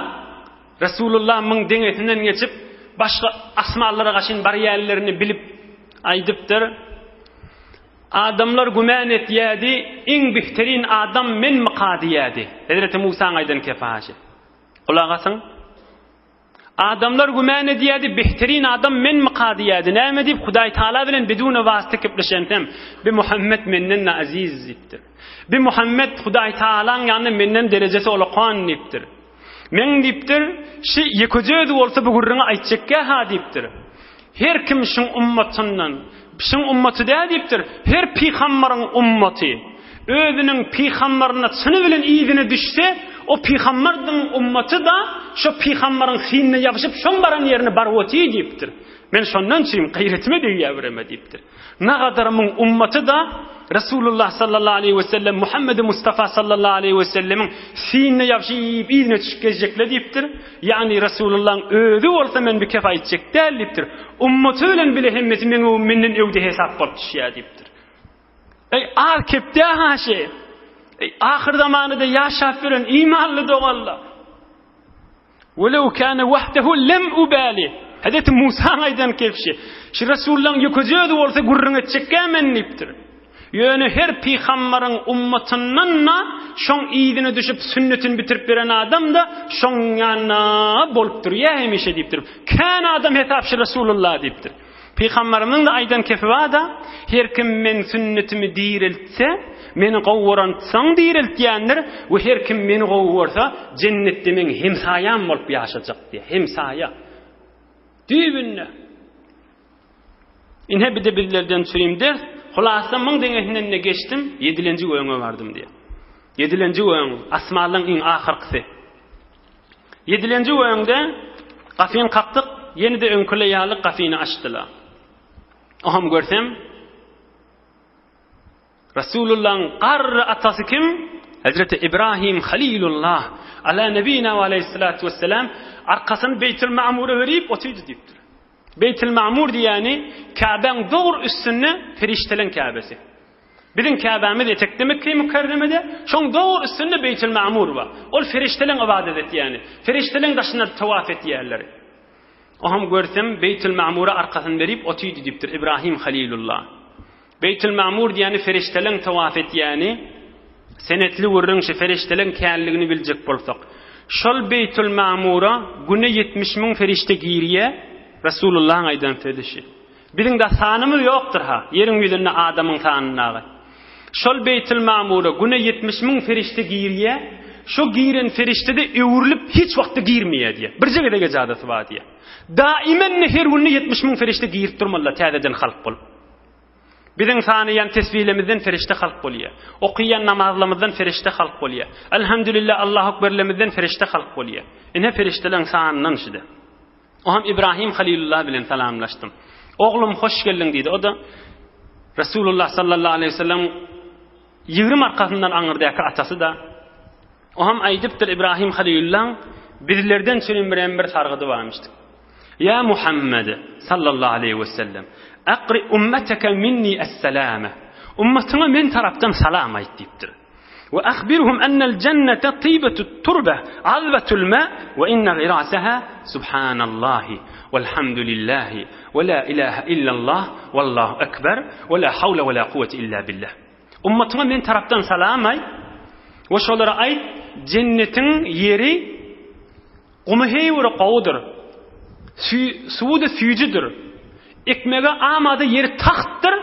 Resulullah myň deňesinden geçip, başga asmanlara gaşyn barýanlaryny bilip aýdypdyr. Adamlar gümän etýärdi, iň bihterin adam menmika diýýärdi. Hezreti Musaň aýdan kefaşy. Gulak asyň. Adamlar gümän edýärdi, behterin adam menmika diýýärdi. Näme diýip, Hudaý Taala bilen bidune wasita gepleşensem, bi Muhammet menden-de aziz diýipdir. Bi Muhammet Hudaý Taalaň ýanynda menden derejesi ulakan diýipdir. Meň diýipdir, şi ýekeje özi bolsa bu gürrüňi aýtjakgä-ha diýipdir. Her kim şuň ummatyndan, şuň ummaty däl diýipdir, her pygambaryň ummaty özüniň pygambaryna çyny bilen yzyna düşse, o pygambardyň ummaty-da şo pygambaryň synyna ýapyşyp, şoň baran ýerine baryp otyr diýipdir. Men şondan üçin gaýratyma degýär bireme diýipdir. Nagadar muň ummaty-da Resulullah sallallahu aleýhi we sellem Muhammedi Mustafa sallallahu aleýhi we sellemiň synyna ýapyşyp yzyna düşüp gezjekle diýipdir. Ýagny Resulullahyň özi bolsa men bir kep aýtjak däl diýipdir. Ummaty bilen bile hemmesi meň menden öwde hesap bolup düşýär diýipdir. Eý az kep däl haşy. Eý ahyr zamanyda ýaşap ýören imanly doganlar. Welew kâne wahdehu lem ubali. Hezreti Musaň aýdan kebşi. Şu Resulullahyň ýekeje özi bolsa gürrüň etjekgä men diýipdir. Ýöne her pygambaryň ummatyndan-da şoň yzyna düşüp sünnetini bitirip beren adam-da şoň ýanyna bolup durýar hemişe diýipdir. Kän adam hesapçy Resulullah diýipdir. Pygamberimiziň-de aýdan kepi bar-da, Her kim meň sünnetimi direltse, meni gowy görensoň direltýändir we her kim meni gowy görse, jennetde meň hemsaýam bolup ýaşajak diýýär. Hemsaýa. Düýbünde. Ine bir-de bizlerden çürim ders, hulasa muň deňesinden-de geçdim, ýedilenji göňe bardym diýýär. Ýedilenji göň, asmanlaryň iň ahyrkysy. Ýedilenji göňde gapyny kakdyk, ýene-de öňküle ýaly gapyny açdylar. Oham görsem, Resulullahyň garry atasy kim? Hezreti Ibrahim Halilullah, ala nebina we aleyhissalatu vesselam arkasyny Beýtül Ma'mura berip otydy diýipdir. Beýtül Ma'mur diýýäni Käbäň dogry üstünde perişdeleň Käbesi. Biziň Käbämiz etekde Mekge-i Mükerremede, şoň dogry üstünde Beýtül Ma'mur bar. Ol perişdeleň ybadat etýäni, perişdeleň daşynda tawaf etýärleri. Oham görsem Beýtül Ma'mura arkasyny berip otydy diýipdir Ibrahim Halilullah. Beýtül Ma'mur diýýäni perişdeleň tawaf etýäni, senetli gürrüň şu perişdeleň känligini biljek bolsak. Şol Beýtül Ma'mura güne 70 müň perişde girýä, Resulullahyň aýdan sözi şi. Biziň da sanymyz ýokdur-ha, ýeriň ýüzünde adamyň sanyndagy. Şol Beýtül Mamura güne 70 müň perişde girýä, şo giren perişde-de öwrülip hiç wagtda girmeýär diýýär. Birje gezek ejazasy bar diýýär. Daimen-de her günde 70 müň perişde girip durmalylar täzeden halk bolup. Biziň sanaýan tesbihlemizden perişde halk bolýar. Okaýan namazlarymyzdan perişde halk bolýar. Elhamdülillah Allahu Ekberlemizden perişde halk bolýar. Ine perişdeleň sanyndan şide. Oňam Ibrahim Halilullah bilen salamlaşdym. Oglum hoş geldiň diýdi. O-da Resulullah sallallahu aleýhi we sellem 20 arkasyndan aňyrdaky atasy-da. Oňam aýdypdyr Ibrahim Halilullah bizlerden çürim birem bir sargydy barmyşdy. Ýa Muhammed sallallahu aleýhi we sellem aqri ummataka minni es-salama. Ummatyňa men tarapdan salam aýt diýipdir. We ahbirhum ennel jennete tybetut turbe azbetul ma we inne giraseha subhanallahi welhamdulillahi we la ilahe illallah wallahu ekber we la hawle we la kuwwete illa billah. Ummatyňa men tarapdan salam aýt we şolara aýt, jennetiň ýeri Gumy heý bir gowudyr. Suwy-da süýjüdir. Ekmege amada ýeri tagtdyr.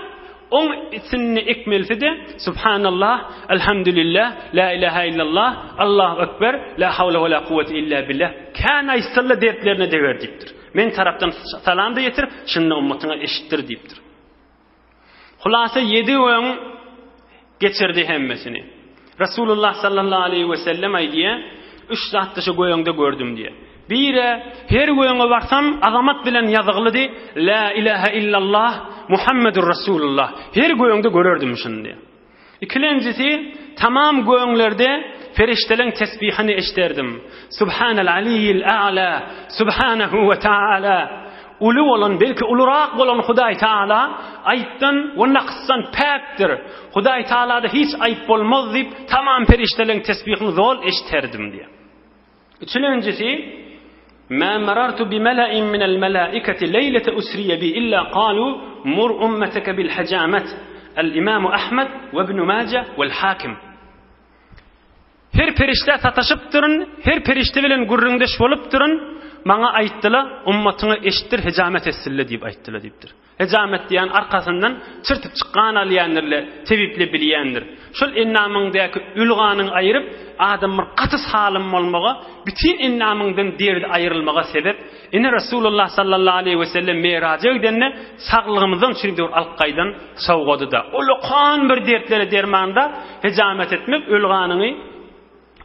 Oň içinde ekmelisi-de Subhanallah, Elhamdülillah, La ilaha illallah, Allahu ekber, La hawle we la kuwwete illa billah. Kän aýtsalar dertlerine deger diýipdir. Men tarapdan salam-da ýetir, şunda ummatyňa eşitdir diýipdir. Hulasa ýedi öň geçirdi hemmesini. Resulullah sallallahu aleýhi we sellem aýdýar, Üç zatdy şu göýüňde gördüm diýýär. Biri, her göýüňe barsam azamat bilen ýazyglydy, La ilahe illallah Muhammedur Resulullah. Her göýüňde görerdim şuny diýýär. Ikilenjisi, tamam göňlerde perişdeleň tesbihini eşderdim. Subhanal aliyyil a'la, subhanahu we taala. Uly bolan, belki ulurak bolan Hudaý Taala aýypdan we nakysdan päkdir. Hudaý Taalada hiç aýyp bolmaz diýip, tamam perişdeleň tesbihini zol eşiterdim diýýär. Üçülenjisi, Mä marartu bi mela'in minel melaiketi leýlete usriye bi illa kalu mur ummeteke bil hajamet. El Imamu Ahmed we Ibn Maje wel Hakim. Her perişdä sataşypdyryn, her perişde bilen gürrüňdeş bolupdyryn, maňa aýtdyla, ummatyňa eşitdir, hejamet etsinle diýip aýtdyla diýipdir. Hejamet diýen arkasyndan çyrtyp gan alýandyr-le, tebiple bilýändir. Şol endamyňdaky öli ganyňy aýryp, adam bir gaty salym bolmaga, bütin endamyňdan derdi aýrylmaga sebep. Ine Resulullah sallallahu aleýhi we sellem Miraja gidende saglygymyzdan üçin döwür alyp gaýdan sowgady-da. Ullakan bir dertlere dermanda hejamet etmek öli ganyňy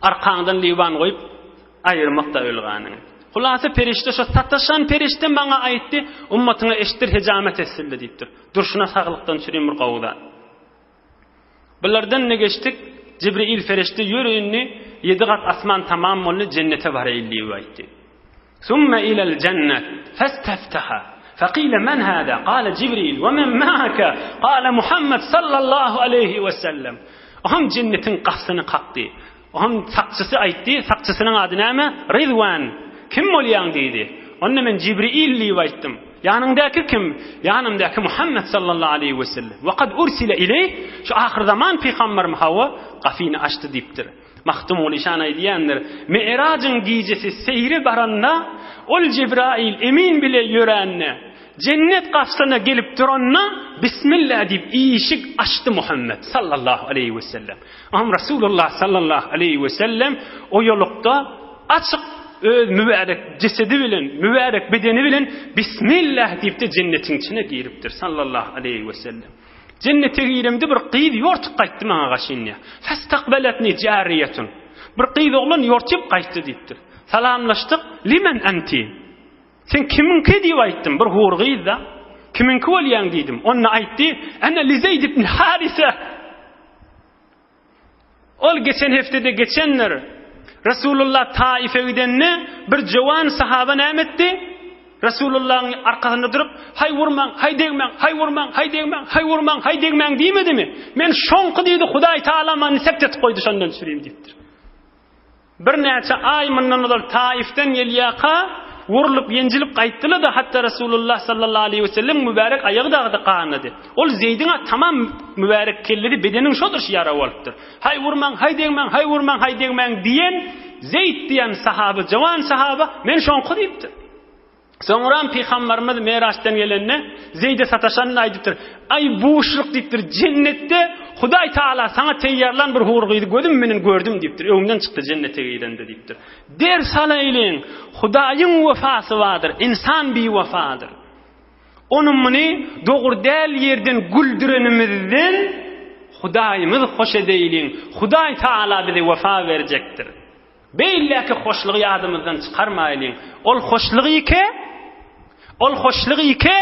Arkaňdan liwan goýup, aýyrmak-da öl ganyňy. Hulasa perişde şo sataşan perişde maňa aýtdy, ummatyňa eşitdir hejamet etsinle diýipdir. Durşuna saglykdan çürim bir gowy zat. Bulardan ne geçdik? Jibril perişde ýör indi ýedi gat asman tamam boldy jennete baraýyn diýip aýtdy. Summe ilel jennet festefteha. Fekile men hâzâ? Kâle Jibril ve men ma'ake? Kâle Muhammed sallallahu aleyhi ve sellem. Oňam jennetiň gapysyny kakdy. Oňam sakçysy aýtdy, sakçysynyň ady näme? Rizwan. Kim bolýaň diýdi. Onda men Jibril diýip aýtdym. Ýanyňdaky kim? Ýanymdaky Muhammed sallallahu aleyhi ve sellem. Ve kad ursile ileyh. Şu ahyrzaman pygambermi hawa gapyny açdy diýipdir. Magtymguly şan aýdýandyr, Me'rajyň gijesi seýre baranda, ol Jebraýyl emin bile ýörände, Jennet gapysyna gelip duranda Bismillah diýip işik açdy Muhammet sallallahu aleýhi we sellem. Am Rasulullah sallallahu aleýhi we sellem oýalykda açyk öz mübärek jesedi bilen, mübärek bedeni bilen Bismillah diýip-de jennetiň içine giripdir sallallahu aleýhi we sellem. Jennete giremde bir gyz ýortup gaýtdy maňa gaşyn diýýär. Fastakbalatni jariyatun. Bir gyz oglan ýortup gaýtdy diýipdir. Salamlaşdyk. Limen anti? Sen kimiňki diýip aýtdym. Bir hur gyz-da. Kimiňki bolýaň diýdim. Onda aýtdy, Ene li Zeýd ibn Harise. Ol geçen hepdede geçendir. Resulullah Taife gidende bir jowan sahaba näme etdi? Resulullahyň arkasynda durup, haý urmaň, haý degmäň, haý urmaň, haý degmäň, haý urmaň, haý degmäň diýmedimi? Men şoňky diýdi, Hudaý Taala many sept etip goýdy şondan çürim diýipdir. Birnäçe aý mundan ozal Taifden gelýärka, wurlup, ýenjilip gaýtdylar-da, hatda Resulullah sallallahu aleýhi wesellem mübärek aýagy dagy-da ganady. Ol Zeýdiň-ä tamam mübärek kellesi bedeniň şodur şu ýara bolupdyr. Haý urmaň, haý degmäň, haý urmaň, haý degmäň diýen Zeýd diýen sahaba, jowan sahaba, men şoňky diýipdir. Soňram pygambarymyz Meraçdan gelende Zeýde sataşanda aýdypdyr, Aý buşluk diýipdir, jennetde Hudaý Taala saňa teýýarlan bir hur gyzy gözüm menen gördüm diýipdir, öňümden çykdy jennete girende diýipdir. Ders alaýlyň, Hudaýyň wefasy bardyr, ynsan biwefadyr. Ony muny dogry däl ýerden güldürenimizden Hudaýymyz hoş edeýliň, Hudaý Taala bize wefa berjekdir. Beýleki hoşlugy ýadymyzdan çykarmaýlyň. Ol hoşluk ike, ol hoşluk ike,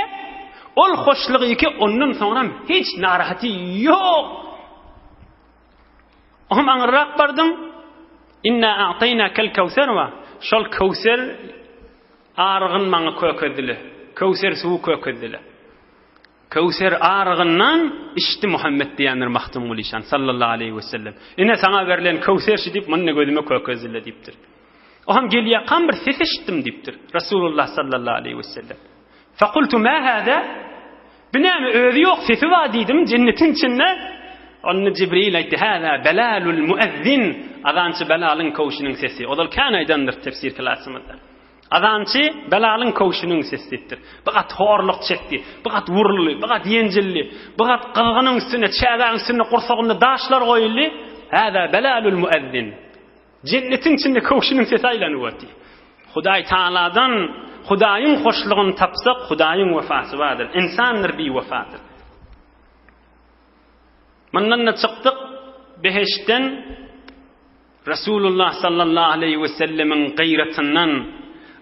ol hoşluk ike, ondan soňram hiç narahaty ýok. Oňam aňyrrak bardyň. Inna a'taýnakel kewser wa. Şol kewser argyn maňa kökezdile. Kewser suwy kökezdile. Köwser arygyndan içdi Muhammet diýendir Magtymguly şan sallallahu aleýhi we sellem. Ine saňa berlen köwser şi diýip munda gözüme kökezile diýipdir. Oham gelýärkam bir ses eşitdim diýipdir Resulullah sallallahu aleýhi we sellem. Fekultu ma hada? Bu näme özi ýok sesi bar diýdim jennetiň içinde. Onda Jibril aýtdy hada belalul muezzin azançy Belalyň köwşüniň sesi. Ozal kän aýdandyr tefsir klasymyzda. Azançy Belalyň köwşüniň sesi diýipdir. Bir gat horluk çekdi, bir gat uruldy, bir gat ýenjildi, bir gat gyzgynyň üstüne, çägäň üstünde gursagynda daşlar goýuldy. Hâzâ Belalul muezzin. Jennetiň içinde köwşüniň sesi aýlanyp otyr. Hudaý Taaladan Hudaýyň hoşlugyny tapsak, Hudaýyň wefasy bardyr. Ynsandyr biwefadyr. Mundan-da çykdyk, behiştden Resulullah sallallahu aleýhi we sellemiň gaýratyndan,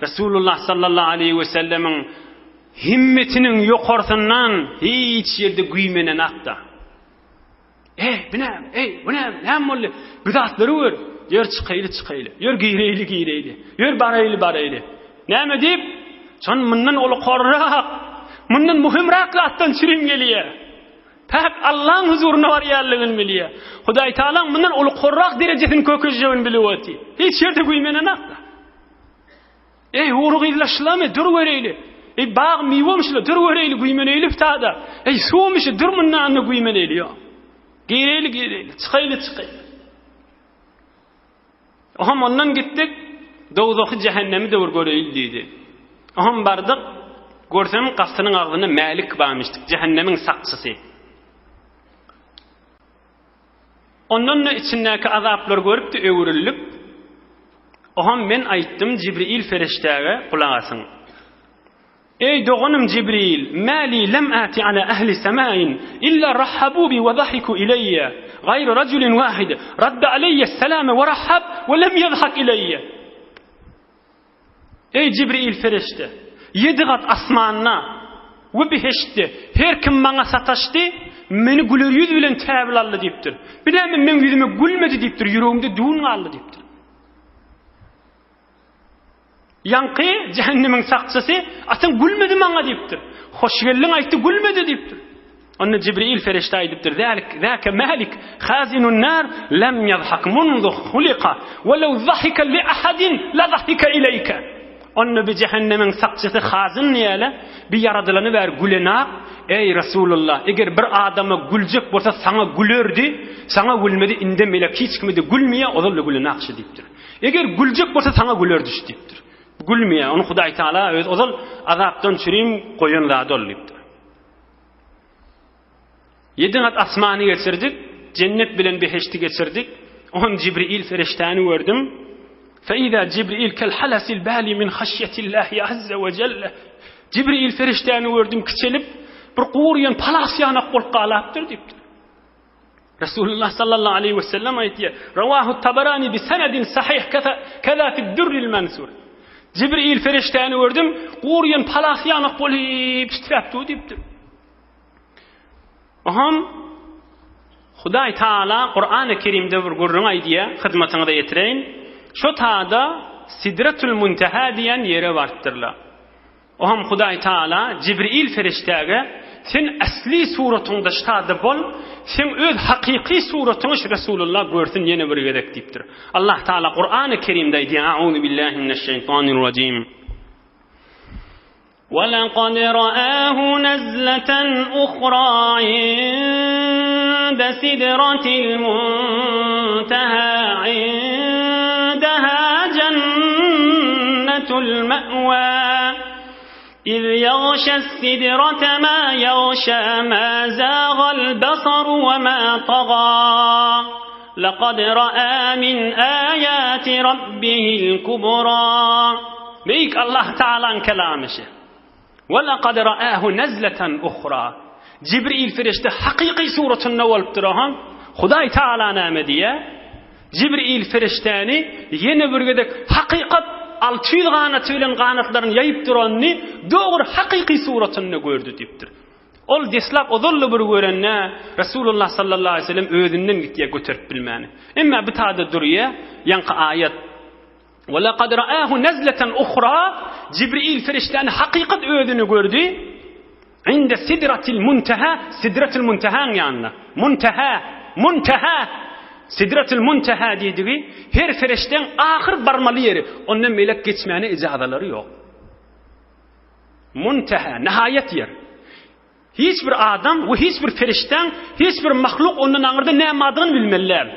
Resulullah sallallahu aleýhi we sellemiň himmetiniň ýokarsyndan hiç ýerde güýmenenakda. Eý, bu näme? Eý, bu näme? Näme boldy? Bu zatlary gör. Ýör çykaýly, çykaýly. Ýör gireýli, gireýli. Ýör baraýly, baraýly. Näme diýip? Şon mundan uly korrak, mundan muhimrak zatdan çürim gelýär. Päk Allaň huzuryna barýanlygyny bilýär. Hudaý Tagalaň mundan ulukorrak derejesini kökezjegini bilip otyr. Hiç ýerde güýmenenok-da. Eý, huru gyzlar şulamy, dur göreýli. Eý, bag miwemi şula, dur göreýli, güýmeneýli ptada. Eý, suwmy şu, dur mundan-da güýmeneýli. Ýok. Gireýli, gireýli, çykaýly, çykaýly. Oham ondan gitdik, dowzahy jähennemi döwür göreýli diýdi. Oham bardyk, görsem gapysynyň agzynda Mälik barmyşdyk, jähennemiň sakçysy. Ondan-da içindäki azaplary görüp-de öwrüldik. Oham men aýtdym Jibril perişdäge gulak asyň. Eý, doganym Jibril, mä li lem ati ala ehli semain illa rahhabu bi we zahiku ileýe, gaýry rajulin wahid, radda aleýe selame we rahhab we lem ýazhak ileýe. Eý, Jibril perişde, ýedi gat asmanda we behiştde her kim maňa sataşdy, meni güler ýüz bilen täbil aldy diýipdir. Bir näme meň ýüzüme gülmedi diýipdir, ýüregimde düwün galdy diýipdir. Ýaňky jähennemiň sakçysy, Ataň gülmedi maňa diýipdir. Hoş geldiň aýtdy, gülmedi diýipdir. Onda Jibril perişde aýdypdyr, Zälik, zäke Mälik, hazinun nar, lem ýazhak munzu hulika, we lew zahika li ahadin, la zahika ileýke. Onda bi jähennemiň sakçysy hazyn diýýärler, bi ýaradylany bäri gülenak, eý Resulullah, eger bir adama güljek bolsa saňa gülerdi, saňa gülmedi, indem melek hiç kime-de gülmeýär, ozal-da gülenak şi diýipdir. Eger güljek bolsa saňa güler düş diýipdir. Gülmeýär. Ony Hudaý Taala öz ozal azapdan çürim goýan zady ol diýipdir. Ýedi gat asmany geçirdik, jennet bilen behişdi geçirdik. Oňam Jibril ferişdäni gördüm. Fe-iza Jibril kel halasil bali min haşýetillahi azza we jelle. Jibril ferişdäni gördüm kiçelip, bir guryýan palas ýanak bolup galapdyr diýipdir. Resulullah sallallahu aleyhi ve sellem aýtýar. Rawahu Tabarani bi senedin sahih keza fi durril mansur. Jibril ferişdäni gördüm, guryýan palas ýanak bolup titräp dur diýipdir. Oham Hudaý Taala Kur'an-ı Kerimde bir gürrüň aýdýar, hyzmatyňyza ýetireýin. Şo tada Sidretul Munteha diýen ýere barypdyrlar. Oham Hudaý Taala Jibril ferişdäge sen äsli suratyňda ştada bol, seň öz hakyky suratyňy şu Resulullah görsün ýene bir gezek diýipdir. Allah Taala Kur'an-ı Kerimde aýdýar, A'uzu billahi mineşşeýtanirrajim. وَلَقَدْ رَآهُ نَزْلَةً أُخْرَى عِندَ سِدْرَةِ الْمُنْتَهَى عِندَهَا جَنَّةُ الْمَأْوَى إِذْ يَغْشَى السِّدْرَةَ مَا يَغْشَى مَا زَاغَ الْبَصَرُ وَمَا طَغَى لَقَدْ رَآ مِنْ آيَاتِ رَبِّهِ الْكُبْرَى Beýik Allah Tagalaň kelamy şi. Ve lekad ra'ahu nezleten uhra. Jibril ferişte hakyky suratynda bolupdyr oha. Hudaý Tagala näme diýýär? Jibril feriştäni ýene bir gezek hakykat 600 ganaty bilen ganatlaryny ýaýyp duranyny dogry hakyky suratynda gördi diýipdir. Ol deslap ozal-da bir görende Resulullah sallallahu aleyhi ve sellem özünden gitýär göterip bilmäni. Emma bu tada durýar, ýaňky aýat Ve lekad ra'ahu nezleten uhra Jibril feriştäni hakykat özüni gördi. Inde sidratil munteha Sidratil muntehaň ýanynda. Munteha, munteha Sidratil munteha diýdigi her ferişdeň ahyr barmaly ýeri. Ondan beýlek geçmäne ijazalary ýok. Munteha, nihaýat ýer. Hiç bir adam we hiç bir perişdäň, hiç bir mahluk ondan aňyrda näme bardygyny bilmeli däl.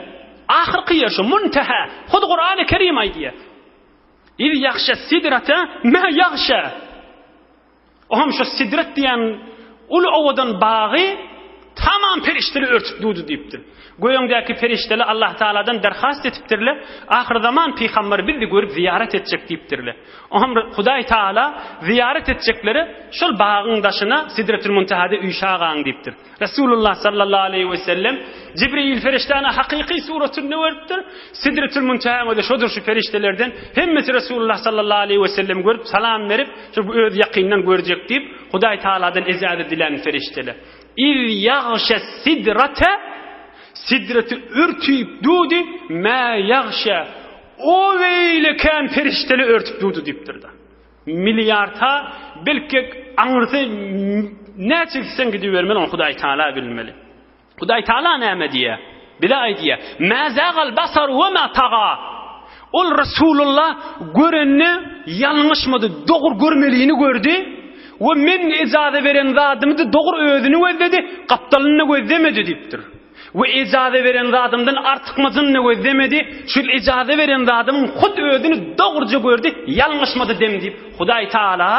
Ahyrky ýer şu, munteha. Hut Kurany Kerim aýdýar. Iz ýagşa sidrata ma ýagşa. Oňam şu sidret diýen uly owadan bagy tamam perişdeler örtüp durdy diýipdir. Göýüňdäki perişdeler Allah Taaladan derhast etipdirler. Ahyrzaman pygamberi bizi görüp zyýarat etjek diýipdirler. Oňam Hudaý Taala zyýarat etjeklere şol bagyň daşyna Sidretül Muntahada üýşagaň diýipdir. Resulullah sallallahu aleýhi we sellem Jibril perişdäni hakyky suratynda görüpdir. Sidretül Muntahaň özi şodur şu perişdelerden hemmesi Resulullah sallallahu aleýhi we sellemi görüp salam berip, şu öz ýakyndan görjek diýip, Hudaý Taaladan ejaza dilän perişdeler. Iz ýagşa sidrate Sidreti örtüp durdy, mä ýagşa O beýle kän perişdeli örtüp durdy diýipdir-de. Milliarda belki aňyrsy näçe gitseň gidibermeli ony Hudaý Taala bilmeli. Hudaý Taala näme diýýär? Bize aýdýar. Mä zagal basar we ma taga. Ol Resulullah görende ýalňyşmady, dogry görmelini gördi we men ejaza beren zadymy dogry özüni gözledi, gapdalyny gözlemedi diýipdir. We ejaza beren zadymdan artykmajyny gözlemedi, şul ejaza beren zadymyň hut özüni dogruja gördi, ýalňyşmady dem diýip, Hudaý Taala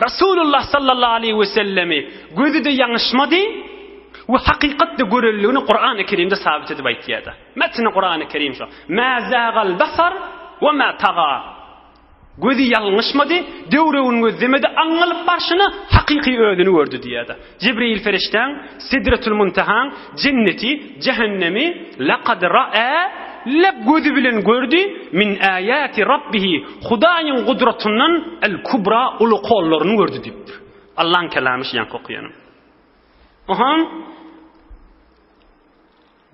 Resulullah sallallahu aleýhi we sellemi gözi-de ýalňyşmady we hakykat-da görenligini Kurany Kerimde sabit edip aýtýar-da. Metni Kurany Kerim şo. Mä zagal basar we mä taga. Gözi ýalňyşmady, döwregini gözlemedi, aňňalyp barşyna hakyky özüni gördi diýýär-de. Jibril perişdäň, Sidretül Muntahaň, jenneti, jähennemi, lekad ra'a, lep gözi bilen gördi, min aýati Rabbihi, Hudaýyň gudratyndan el-kubra uly kollaryny gördi diýipdir. Allaň kelamy şu ýaňky okaýanym. Ohan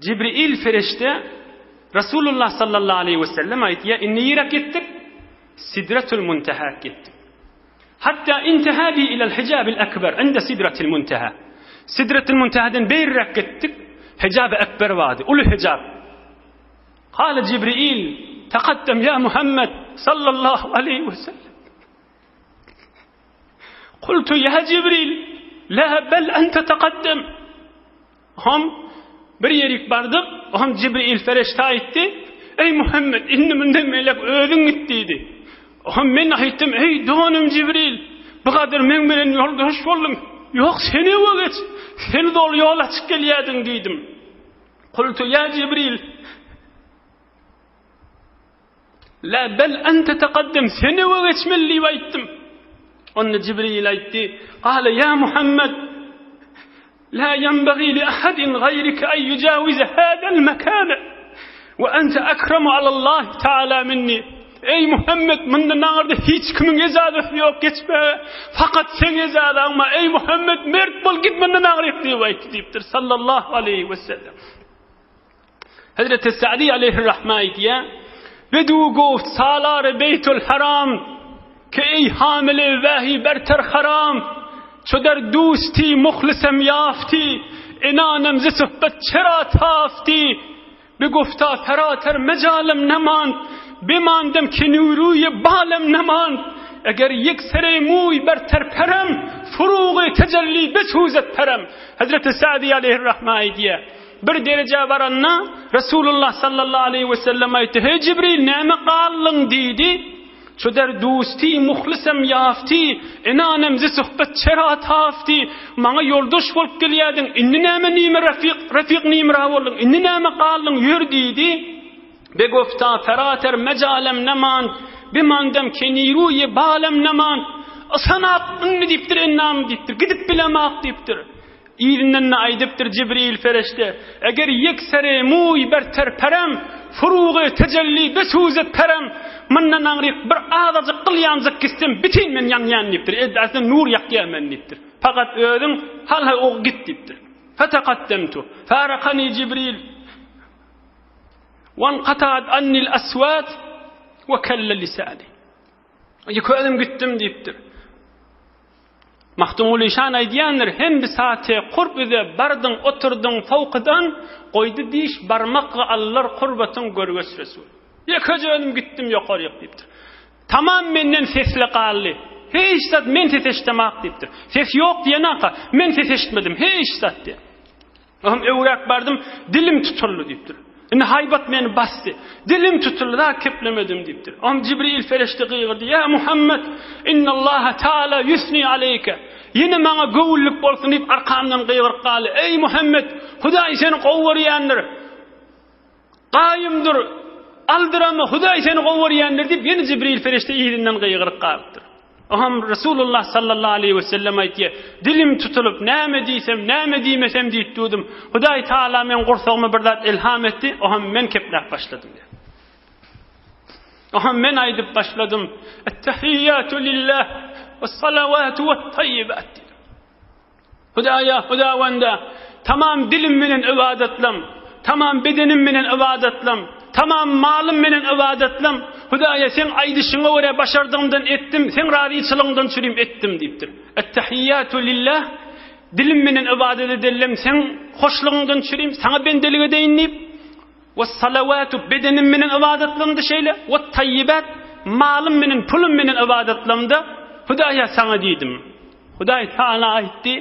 Jibril perişde Resulullah sallallahu aleýhi we sellem aýtýar, indi ýerek ýetdik? Sidretul Muntaha ýetdik. Hatta intaha bi ilal hijabil akbar inda sidratil muntaha. Sidratul Muntahadan beýrek gitdik. Hijab-y ekber bardy, uly hijab. Kale Jibril, takaddem ya Muhammed sallallahu aleýhi we sellem. Kultu ya Jibril, la bel ente takaddem. Hom bir ýerik bardyk, hom Jibril fereşte aýtdy, Eý Muhammet, indi mundan beýläk özüň git diýdi. Ohm men aýtdym, eý doganym Jibril, bu gadar meň bilen ýoldaş bolduň. Ýok, sen öňe geç. Sen doly ýol açyp gelýärdiň diýdim. Kultu ýa Jibril, La bel ente tekaddem, sen öňe geçmeli diýip aýtdym. Onda Jibril aýtdy, Gale ýa Muhammed, La ýenbagi li ahadin gaýrike en ýujawize hadal mekane, we ente akramu alallahi taala minni. Eý Muhammed, mundan aňyrda hiç kimiň ejazasy ýok geçmäge, fakat seň ejazaň bar. Eý Muhammed, mert bol, git mundan aňryk diýip aýtdy diýipdir sallallahu aleýhi we sellem. Hezreti Sa'di aleyhirrahma aýdýar, Bedu goft salary beýtul haram, ke eý hamile wähi berter haram, ço der dusti muhlisem ýafti, enanem zi suhbet çera tafti, bigufta ferater mejalem nemand, bimandem ke nuruýe balem nemand, eger ýek sere muý berter perem, furugy tejelli besuzet perem. Hezreti Sa'di aleyhirrahma aýdýar, Bir derejä baranda, Resulullah sallallahu aleýhi we sellem aýtdy, Heý Jibril, näme galdyň diýdi. Ço der dusti muhlisem ýafti, enanem zi suhbet çera tafti, maňa ýoldaş bolup gelýärdiň, indi näme nime refik, refik nimra bolduň, indi näme galdyň, ýör diýdi. Begofta ferater mejalem nemand, bimandem keniruýe balem nemand. Ysanak indi diýipdir, ennam diýipdir, gidip bilemak diýipdir. Yzyndan-da aýdypdyr Jibril perişde, Eger ýek sere muý berter perem, Furugy tejelli besuzet perem, Mundan aňryk bir azajyk gyl ýanjyk gitsem, bütin men ýanýan diýipdir, edil nur ýakýar meni diýipdir. Fakat özüň hal-ha og git diýipdir. Fetekaddemtu, farakani Jibril, Wankataat annil aswat, we kelle lisani. Ýeke özüm gitdim diýipdir. Magtymguly şan aýdýandyr, Hem bisate kurp üze bardyň, oturdyň fowkydan, Goýdy diş barmakga allar kurbatyň görgeç Resul. Ýekeje özüm gitdim ýokaryk diýipdir. Tamam menden sesli galdy. Hiç zat men ses eşdemak diýipdir. Ses ýok diýenaka, men ses eşitmedim hiç zat diýip. Oňam öwräk bardym, dilim tutuldy diýipdir. Indi haýbat meni basdy. Dilim tutuldy, zat keplemedim diýipdir. Oňam Jibril perişde gygyrdy, Ýa Muhammet, innallaha taala ýusni aleýke. Ýene maňa göwünlik bolsun diýip arkamdan gygyryp galdy. Eý Muhammet, Hudaý seni gowy görýändir. Gaýym dur, aldyrama, Hudaý seni gowy görýändir diýip, ýene Jibril perişde yzyndan gygyryp galypdyr. Oňam Resulullah sallallahu aleýhi we sellem aýtýar, Dilim tutulyp, näme diýsem, näme diýmesem diýip durdum. Hudaý Tagala meň gursagyma bir zat ilham etdi, oňam men kepläp başladym diýýär. Oňam men aýdyp başladym, Ettehiýýatu lillah, wes-salawatu wet-taýýibat diýdim. Hudaýa, Hudawanda, tamam dilim menen ybadatlam, tamam bedenim menen ybadatlam, tamam malym menen ybadatlam, Hudaýa, Seň aýdyşyňa görä başardygymdan etdim, Seň razyçylygyňdan çürim etdim diýipdir. Ettehiýýatu lillah, dilim menen ybadat edellem, Seň hoşlugyňdan çürim, Saňa bendelik edeýin diýip, Wes-salawatu, bedenim menen ybadatlamda şeýle, wet-taýýibat, malym menen, pulum menen ybadatlamda, Hudaýa, Saňa diýdim. Hudaý Taala aýtdy,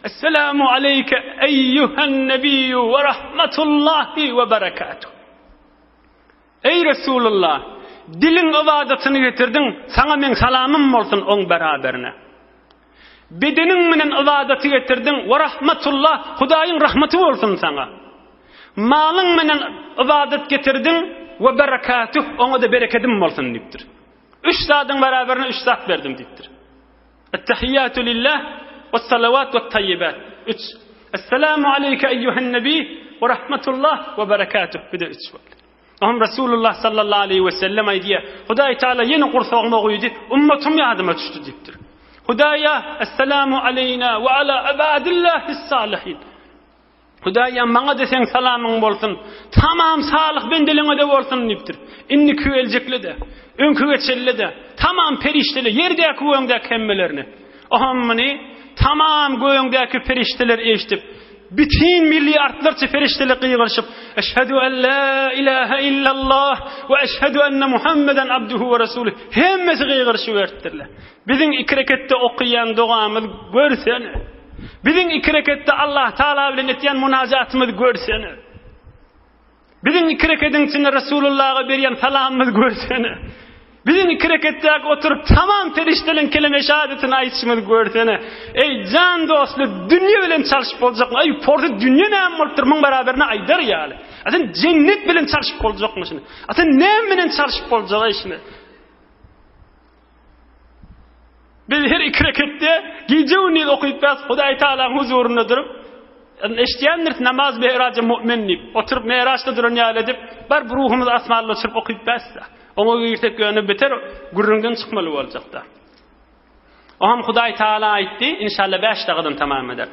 Esselamu aleýke eýýuhen nebiýu we rahmetullahi we berekatuh. Eý Resulullah, diliň ybadatyny getirdiň, saňa meň salamym bolsun oň beraberine. Bedeniň bilen ybadaty getirdiň, we rahmetullah, Hudaýyň rahmeti bolsun saňa. Malyň bilen ybadat getirdiň, we berekatuh, oňa-da berekedim bolsun diýipdir. Üç zadyň beraberine üç zat berdim diýipdir. Ettehiýýatu lillah wes-salawat wet-taýýibat. Üç. Esselamu aleýke eýýuhen nebi we rahmetullah we berekatuh. Bir-de üç boldy. Oňam Resulullah sallallahu aleýhi we sellem aýdýar, Hudaý Taala ýene gursagyma guýdy, ummatym ýadyma düşdi diýipdir. Hudaýa Esselamu aleýna we ala ibadillahis salihin. Hudaýa maňa-da seň salamyň bolsun, tamam salyh bendeleňe-de bolsun diýipdir. Indiki geljekle-de, öňki geçenle-de, tamam perişdele, ýerdäki göňdäki hemmelerine. Oňam muny tamam göňdäki perişdeler eşidip, bütin milliardlarça perişdeler gygyryşyp, Eşhedü en la ilahe illallah we eşhedü enne Muhammeden abduhu we resuluh hemmesi gygyryşyberipdirler. Biziň iki reketde okaýan dogamyz görsene. Biziň iki reketde Allah Taala bilen etýän munajatymyzy görsene. Biziň iki rekediň içinde Resulullaha berýän salamymyzy görsene. Biziň iki reketdäki oturyp tamam perişdeleň keleme şehadetini aýdyşymyzy görsene. Eý jan dostlar, dünýe bilen çalşyp boljakmy? Eý porsy dünýe näme bolupdyr muň beraberine aýdar ýaly. A sen jennet bilen çalşyp boljakmy şuny? A sen näme bilen çalşyp boljak eý şuny? Biz her iki reketde gije-gündiz okyp bäs Hudaý Tagalaň huzurynda durup, eşidýändiris namaz mehraja mu'min diýip, oturyp mehraçda duran ýaly edip, baryp ruhumyzy asmanda uçuryp okyp bäs-de. Oňa girsek ýöne beter gürrüňden çykmaly boljakda. Oňam Hudaý Tagala aýtdy, inşallah 5 dagadan tamam eder.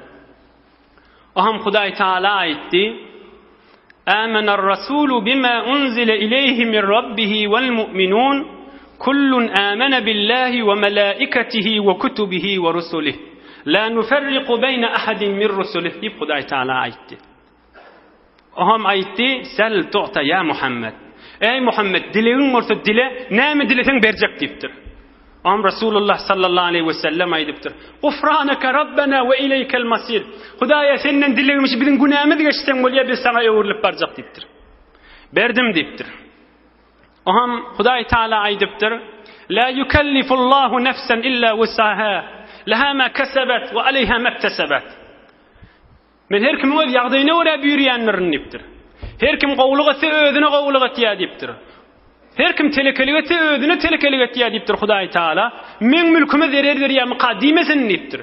Oňam Hudaý Tagala aýtdy, Amener rasulu bima unzile ileyhi min rabbihi wal mu'minun kullun amene billahi we melaiketihi we kutubihi we rusulih. La nuferriku beyne ahadin min rusulih diýip Hudaý Tagala aýtdy. Oňam aýtdy, Sel tu'ta ýa Muhammed. Eý Muhammed, dilegiň bolsa dile, näme dileseň berjek diýipdir. Oňam Resulullah sallallahu aleýhi we sellem aýdypdyr, Gufranaka Rabbena we ileýkel masir. Hudaýa senden dilegim şu biziň günämiz geçseň bolýar, biz saňa öwrülip barjak diýipdir. Berdim diýipdir. Oňam Hudaý Taala aýdypdyr, La yukellifullahu nefsen illa wusaha, leha ma kesebet we aleýha mektesebat. Men her kimiň öz ýagdaýyna görä buýurýandyrin diýipdir. Her kim gowulyk etse özüne gowulyk etýär diýipdir. Her kim telekelik etse özüne telekelik etýär diýipdir Hudaý Taala. Meň mülküme zerer berýärmika diýmesin diýipdir.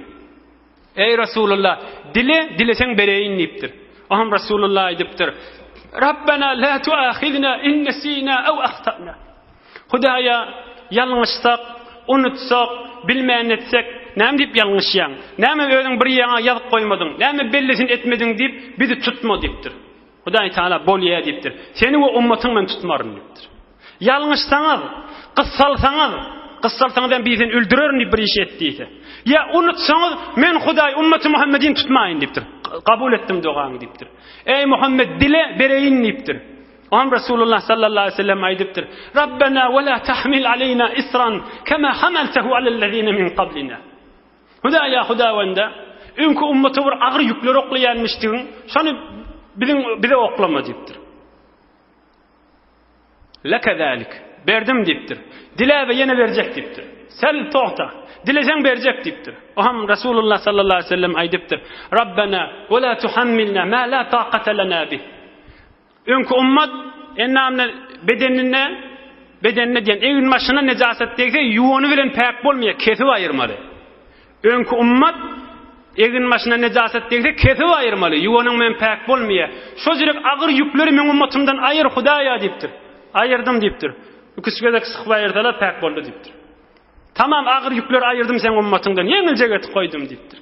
Eý Resulullah, dile, dileseň bereýin diýipdir. Oňam Resulullah aýdypdyr. Rabbena la tuahizna in nesina aw ahtana. Hudaýa ýalňyşsak, unutsak, bilmän etsek, näme diýip ýalňyşýaň? Näme özüň bir ýaňa ýazyp goýmadyň? Näme bellisini etmediň diýip, bizi tutma diýipdir. Hudaý Taala bolýa diýipdir. Seni we ummatyňy men tutmaryn diýipdir. Ýalňyşsaňyz, gyssalsaňyz, gyssalsaňyz hem biri seni öldürerin diýip bir iş et diýse. Ýa unutsaňyz, men Hudaý ummaty Muhammedini tutmaýyn diýipdir. Kabul etdim dogaňy diýipdir. Eý Muhammed dile bereýin diýipdir. Oňa Resulullah sallallahu aleýhi we sellem aýdypdyr, Rabbena we la tahmil aleýna isran kema hamaltehu alellezine min qablina. Hudaýa Hudawanda, öňki ummata bir agyr ýükler oklaýanmyşdygyň, şony biziň bize oklama diýipdir. Leke zalik. Berdim diýipdir. Dile we ýene berjek diýipdir. Sel togta. Dileseň berjek diýipdir. Oňa Resulullah sallallahu aleýhi we sellem aýdypdyr, Rabbena we la tuhammilna ma la taqata lana bih. Öňki ummat endamyna, bedenine, bedenine diýen egin-başyna nejasat degse, ýuwany bilen päk bolmaýar, kesip aýyrmaly. Öňki ummat egin-başyna nejasat degse, kesip aýyrmaly, ýuwanyň bilen päk bolmaýar. Şo jürek agyr ýükleri meň ummatymdan aýyr, Hudaýa diýipdir. Aýyrdym diýipdir. Iki-üç gezek sykyp aýyrsalar päk boldy diýipdir. Tamam agyr ýükleri aýyrdym seň ummatyňdan, ýeňiljek etip goýdum diýipdir.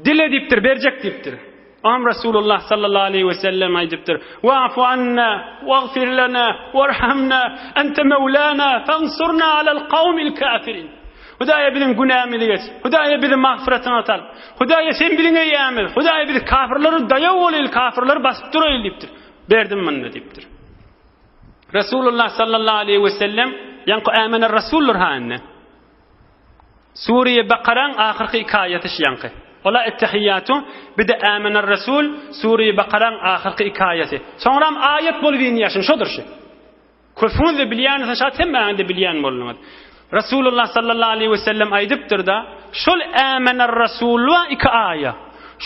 Dile diýipdir, berjek diýipdir. Oňam Resulullah sallallahu aleýhi we sellem aýdypdyr, Wa'fu anna, wagfir lana, warhamna, ente mewlana, fansurna alal kawmil kafirin. Hudaýa biziň günämizi geç. Hudaýa bizi magfyratyňa sal. Hudaýa sen biziň eýämiz. Hudaýa biz kafirlere daýaw bolaýyl, kafirleri basyp duraýyl diýipdir. Berdim muny diýipdir. Resulullah sallallahu aleýhi we sellem ýaňky Amener Rasuldyr ha indi. Sure-i Bakaraň ahyrky iki aýaty şu ýaňky. Ola Ettehiýatu, bir-de Amener Rasul, Sure-i Bakaraň ahyrky iki aýaty. Soňram aýat bolup inýär şun, şodur şu. Köpüňiz-de bilýänsiňiz, şat hemmäňiz-de bilýän bolduňyz. Resulullah sallallahu aleýhi we sellem aýdypdyr-da, şol Amener Rasul bar iki aýa.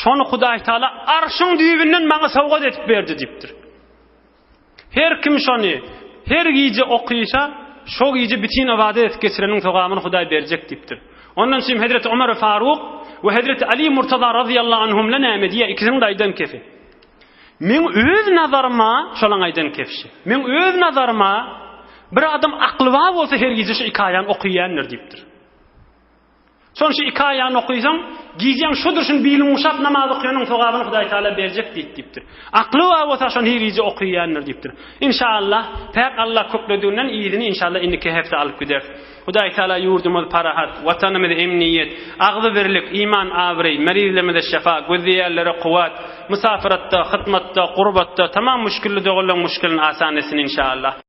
Şony Hudaý Taala arşyň düýbünden maňa sowgat edip berdi diýipdir. Her kim şony her gije okysa, şo gije bütin ybadat edip geçireniň sogabyny Hudaý berjek diýipdir. Ondan üçin Hezreti Omar Faruk we Hezreti Ali Murtaza razyýallahu anhumla näme diýýär? Ikisiniň-de aýdan kefi. Meň öz nazaryma, şolaň aýdan kefşi. Meň öz nazaryma bir adam akly bar bolsa her gije şu iki aýany okyýandyr diýipdir. Şoň şu iki aýany okysaň, gijäň şu durşuny biliň guşap namaz okaýanyň sogabyny Hudaý Taala berjek diýip diýipdir. Akly bar bolsa şony her gije okaýandyr diýipdir. Inşallah, päk Allah köklediginden yzyny inşallah indiki hepde alyp gideris. Hudaý Taala ýurdumyzy parahat, watanymyzy emniýet, agzybirlik, iman abraý, merizlerimize şefa, gözleýänlere kuwwat, musafiratda, hytmatda, gurbatda, tamam müşgilli doganlaryň müşgilini asan etsin inşallah.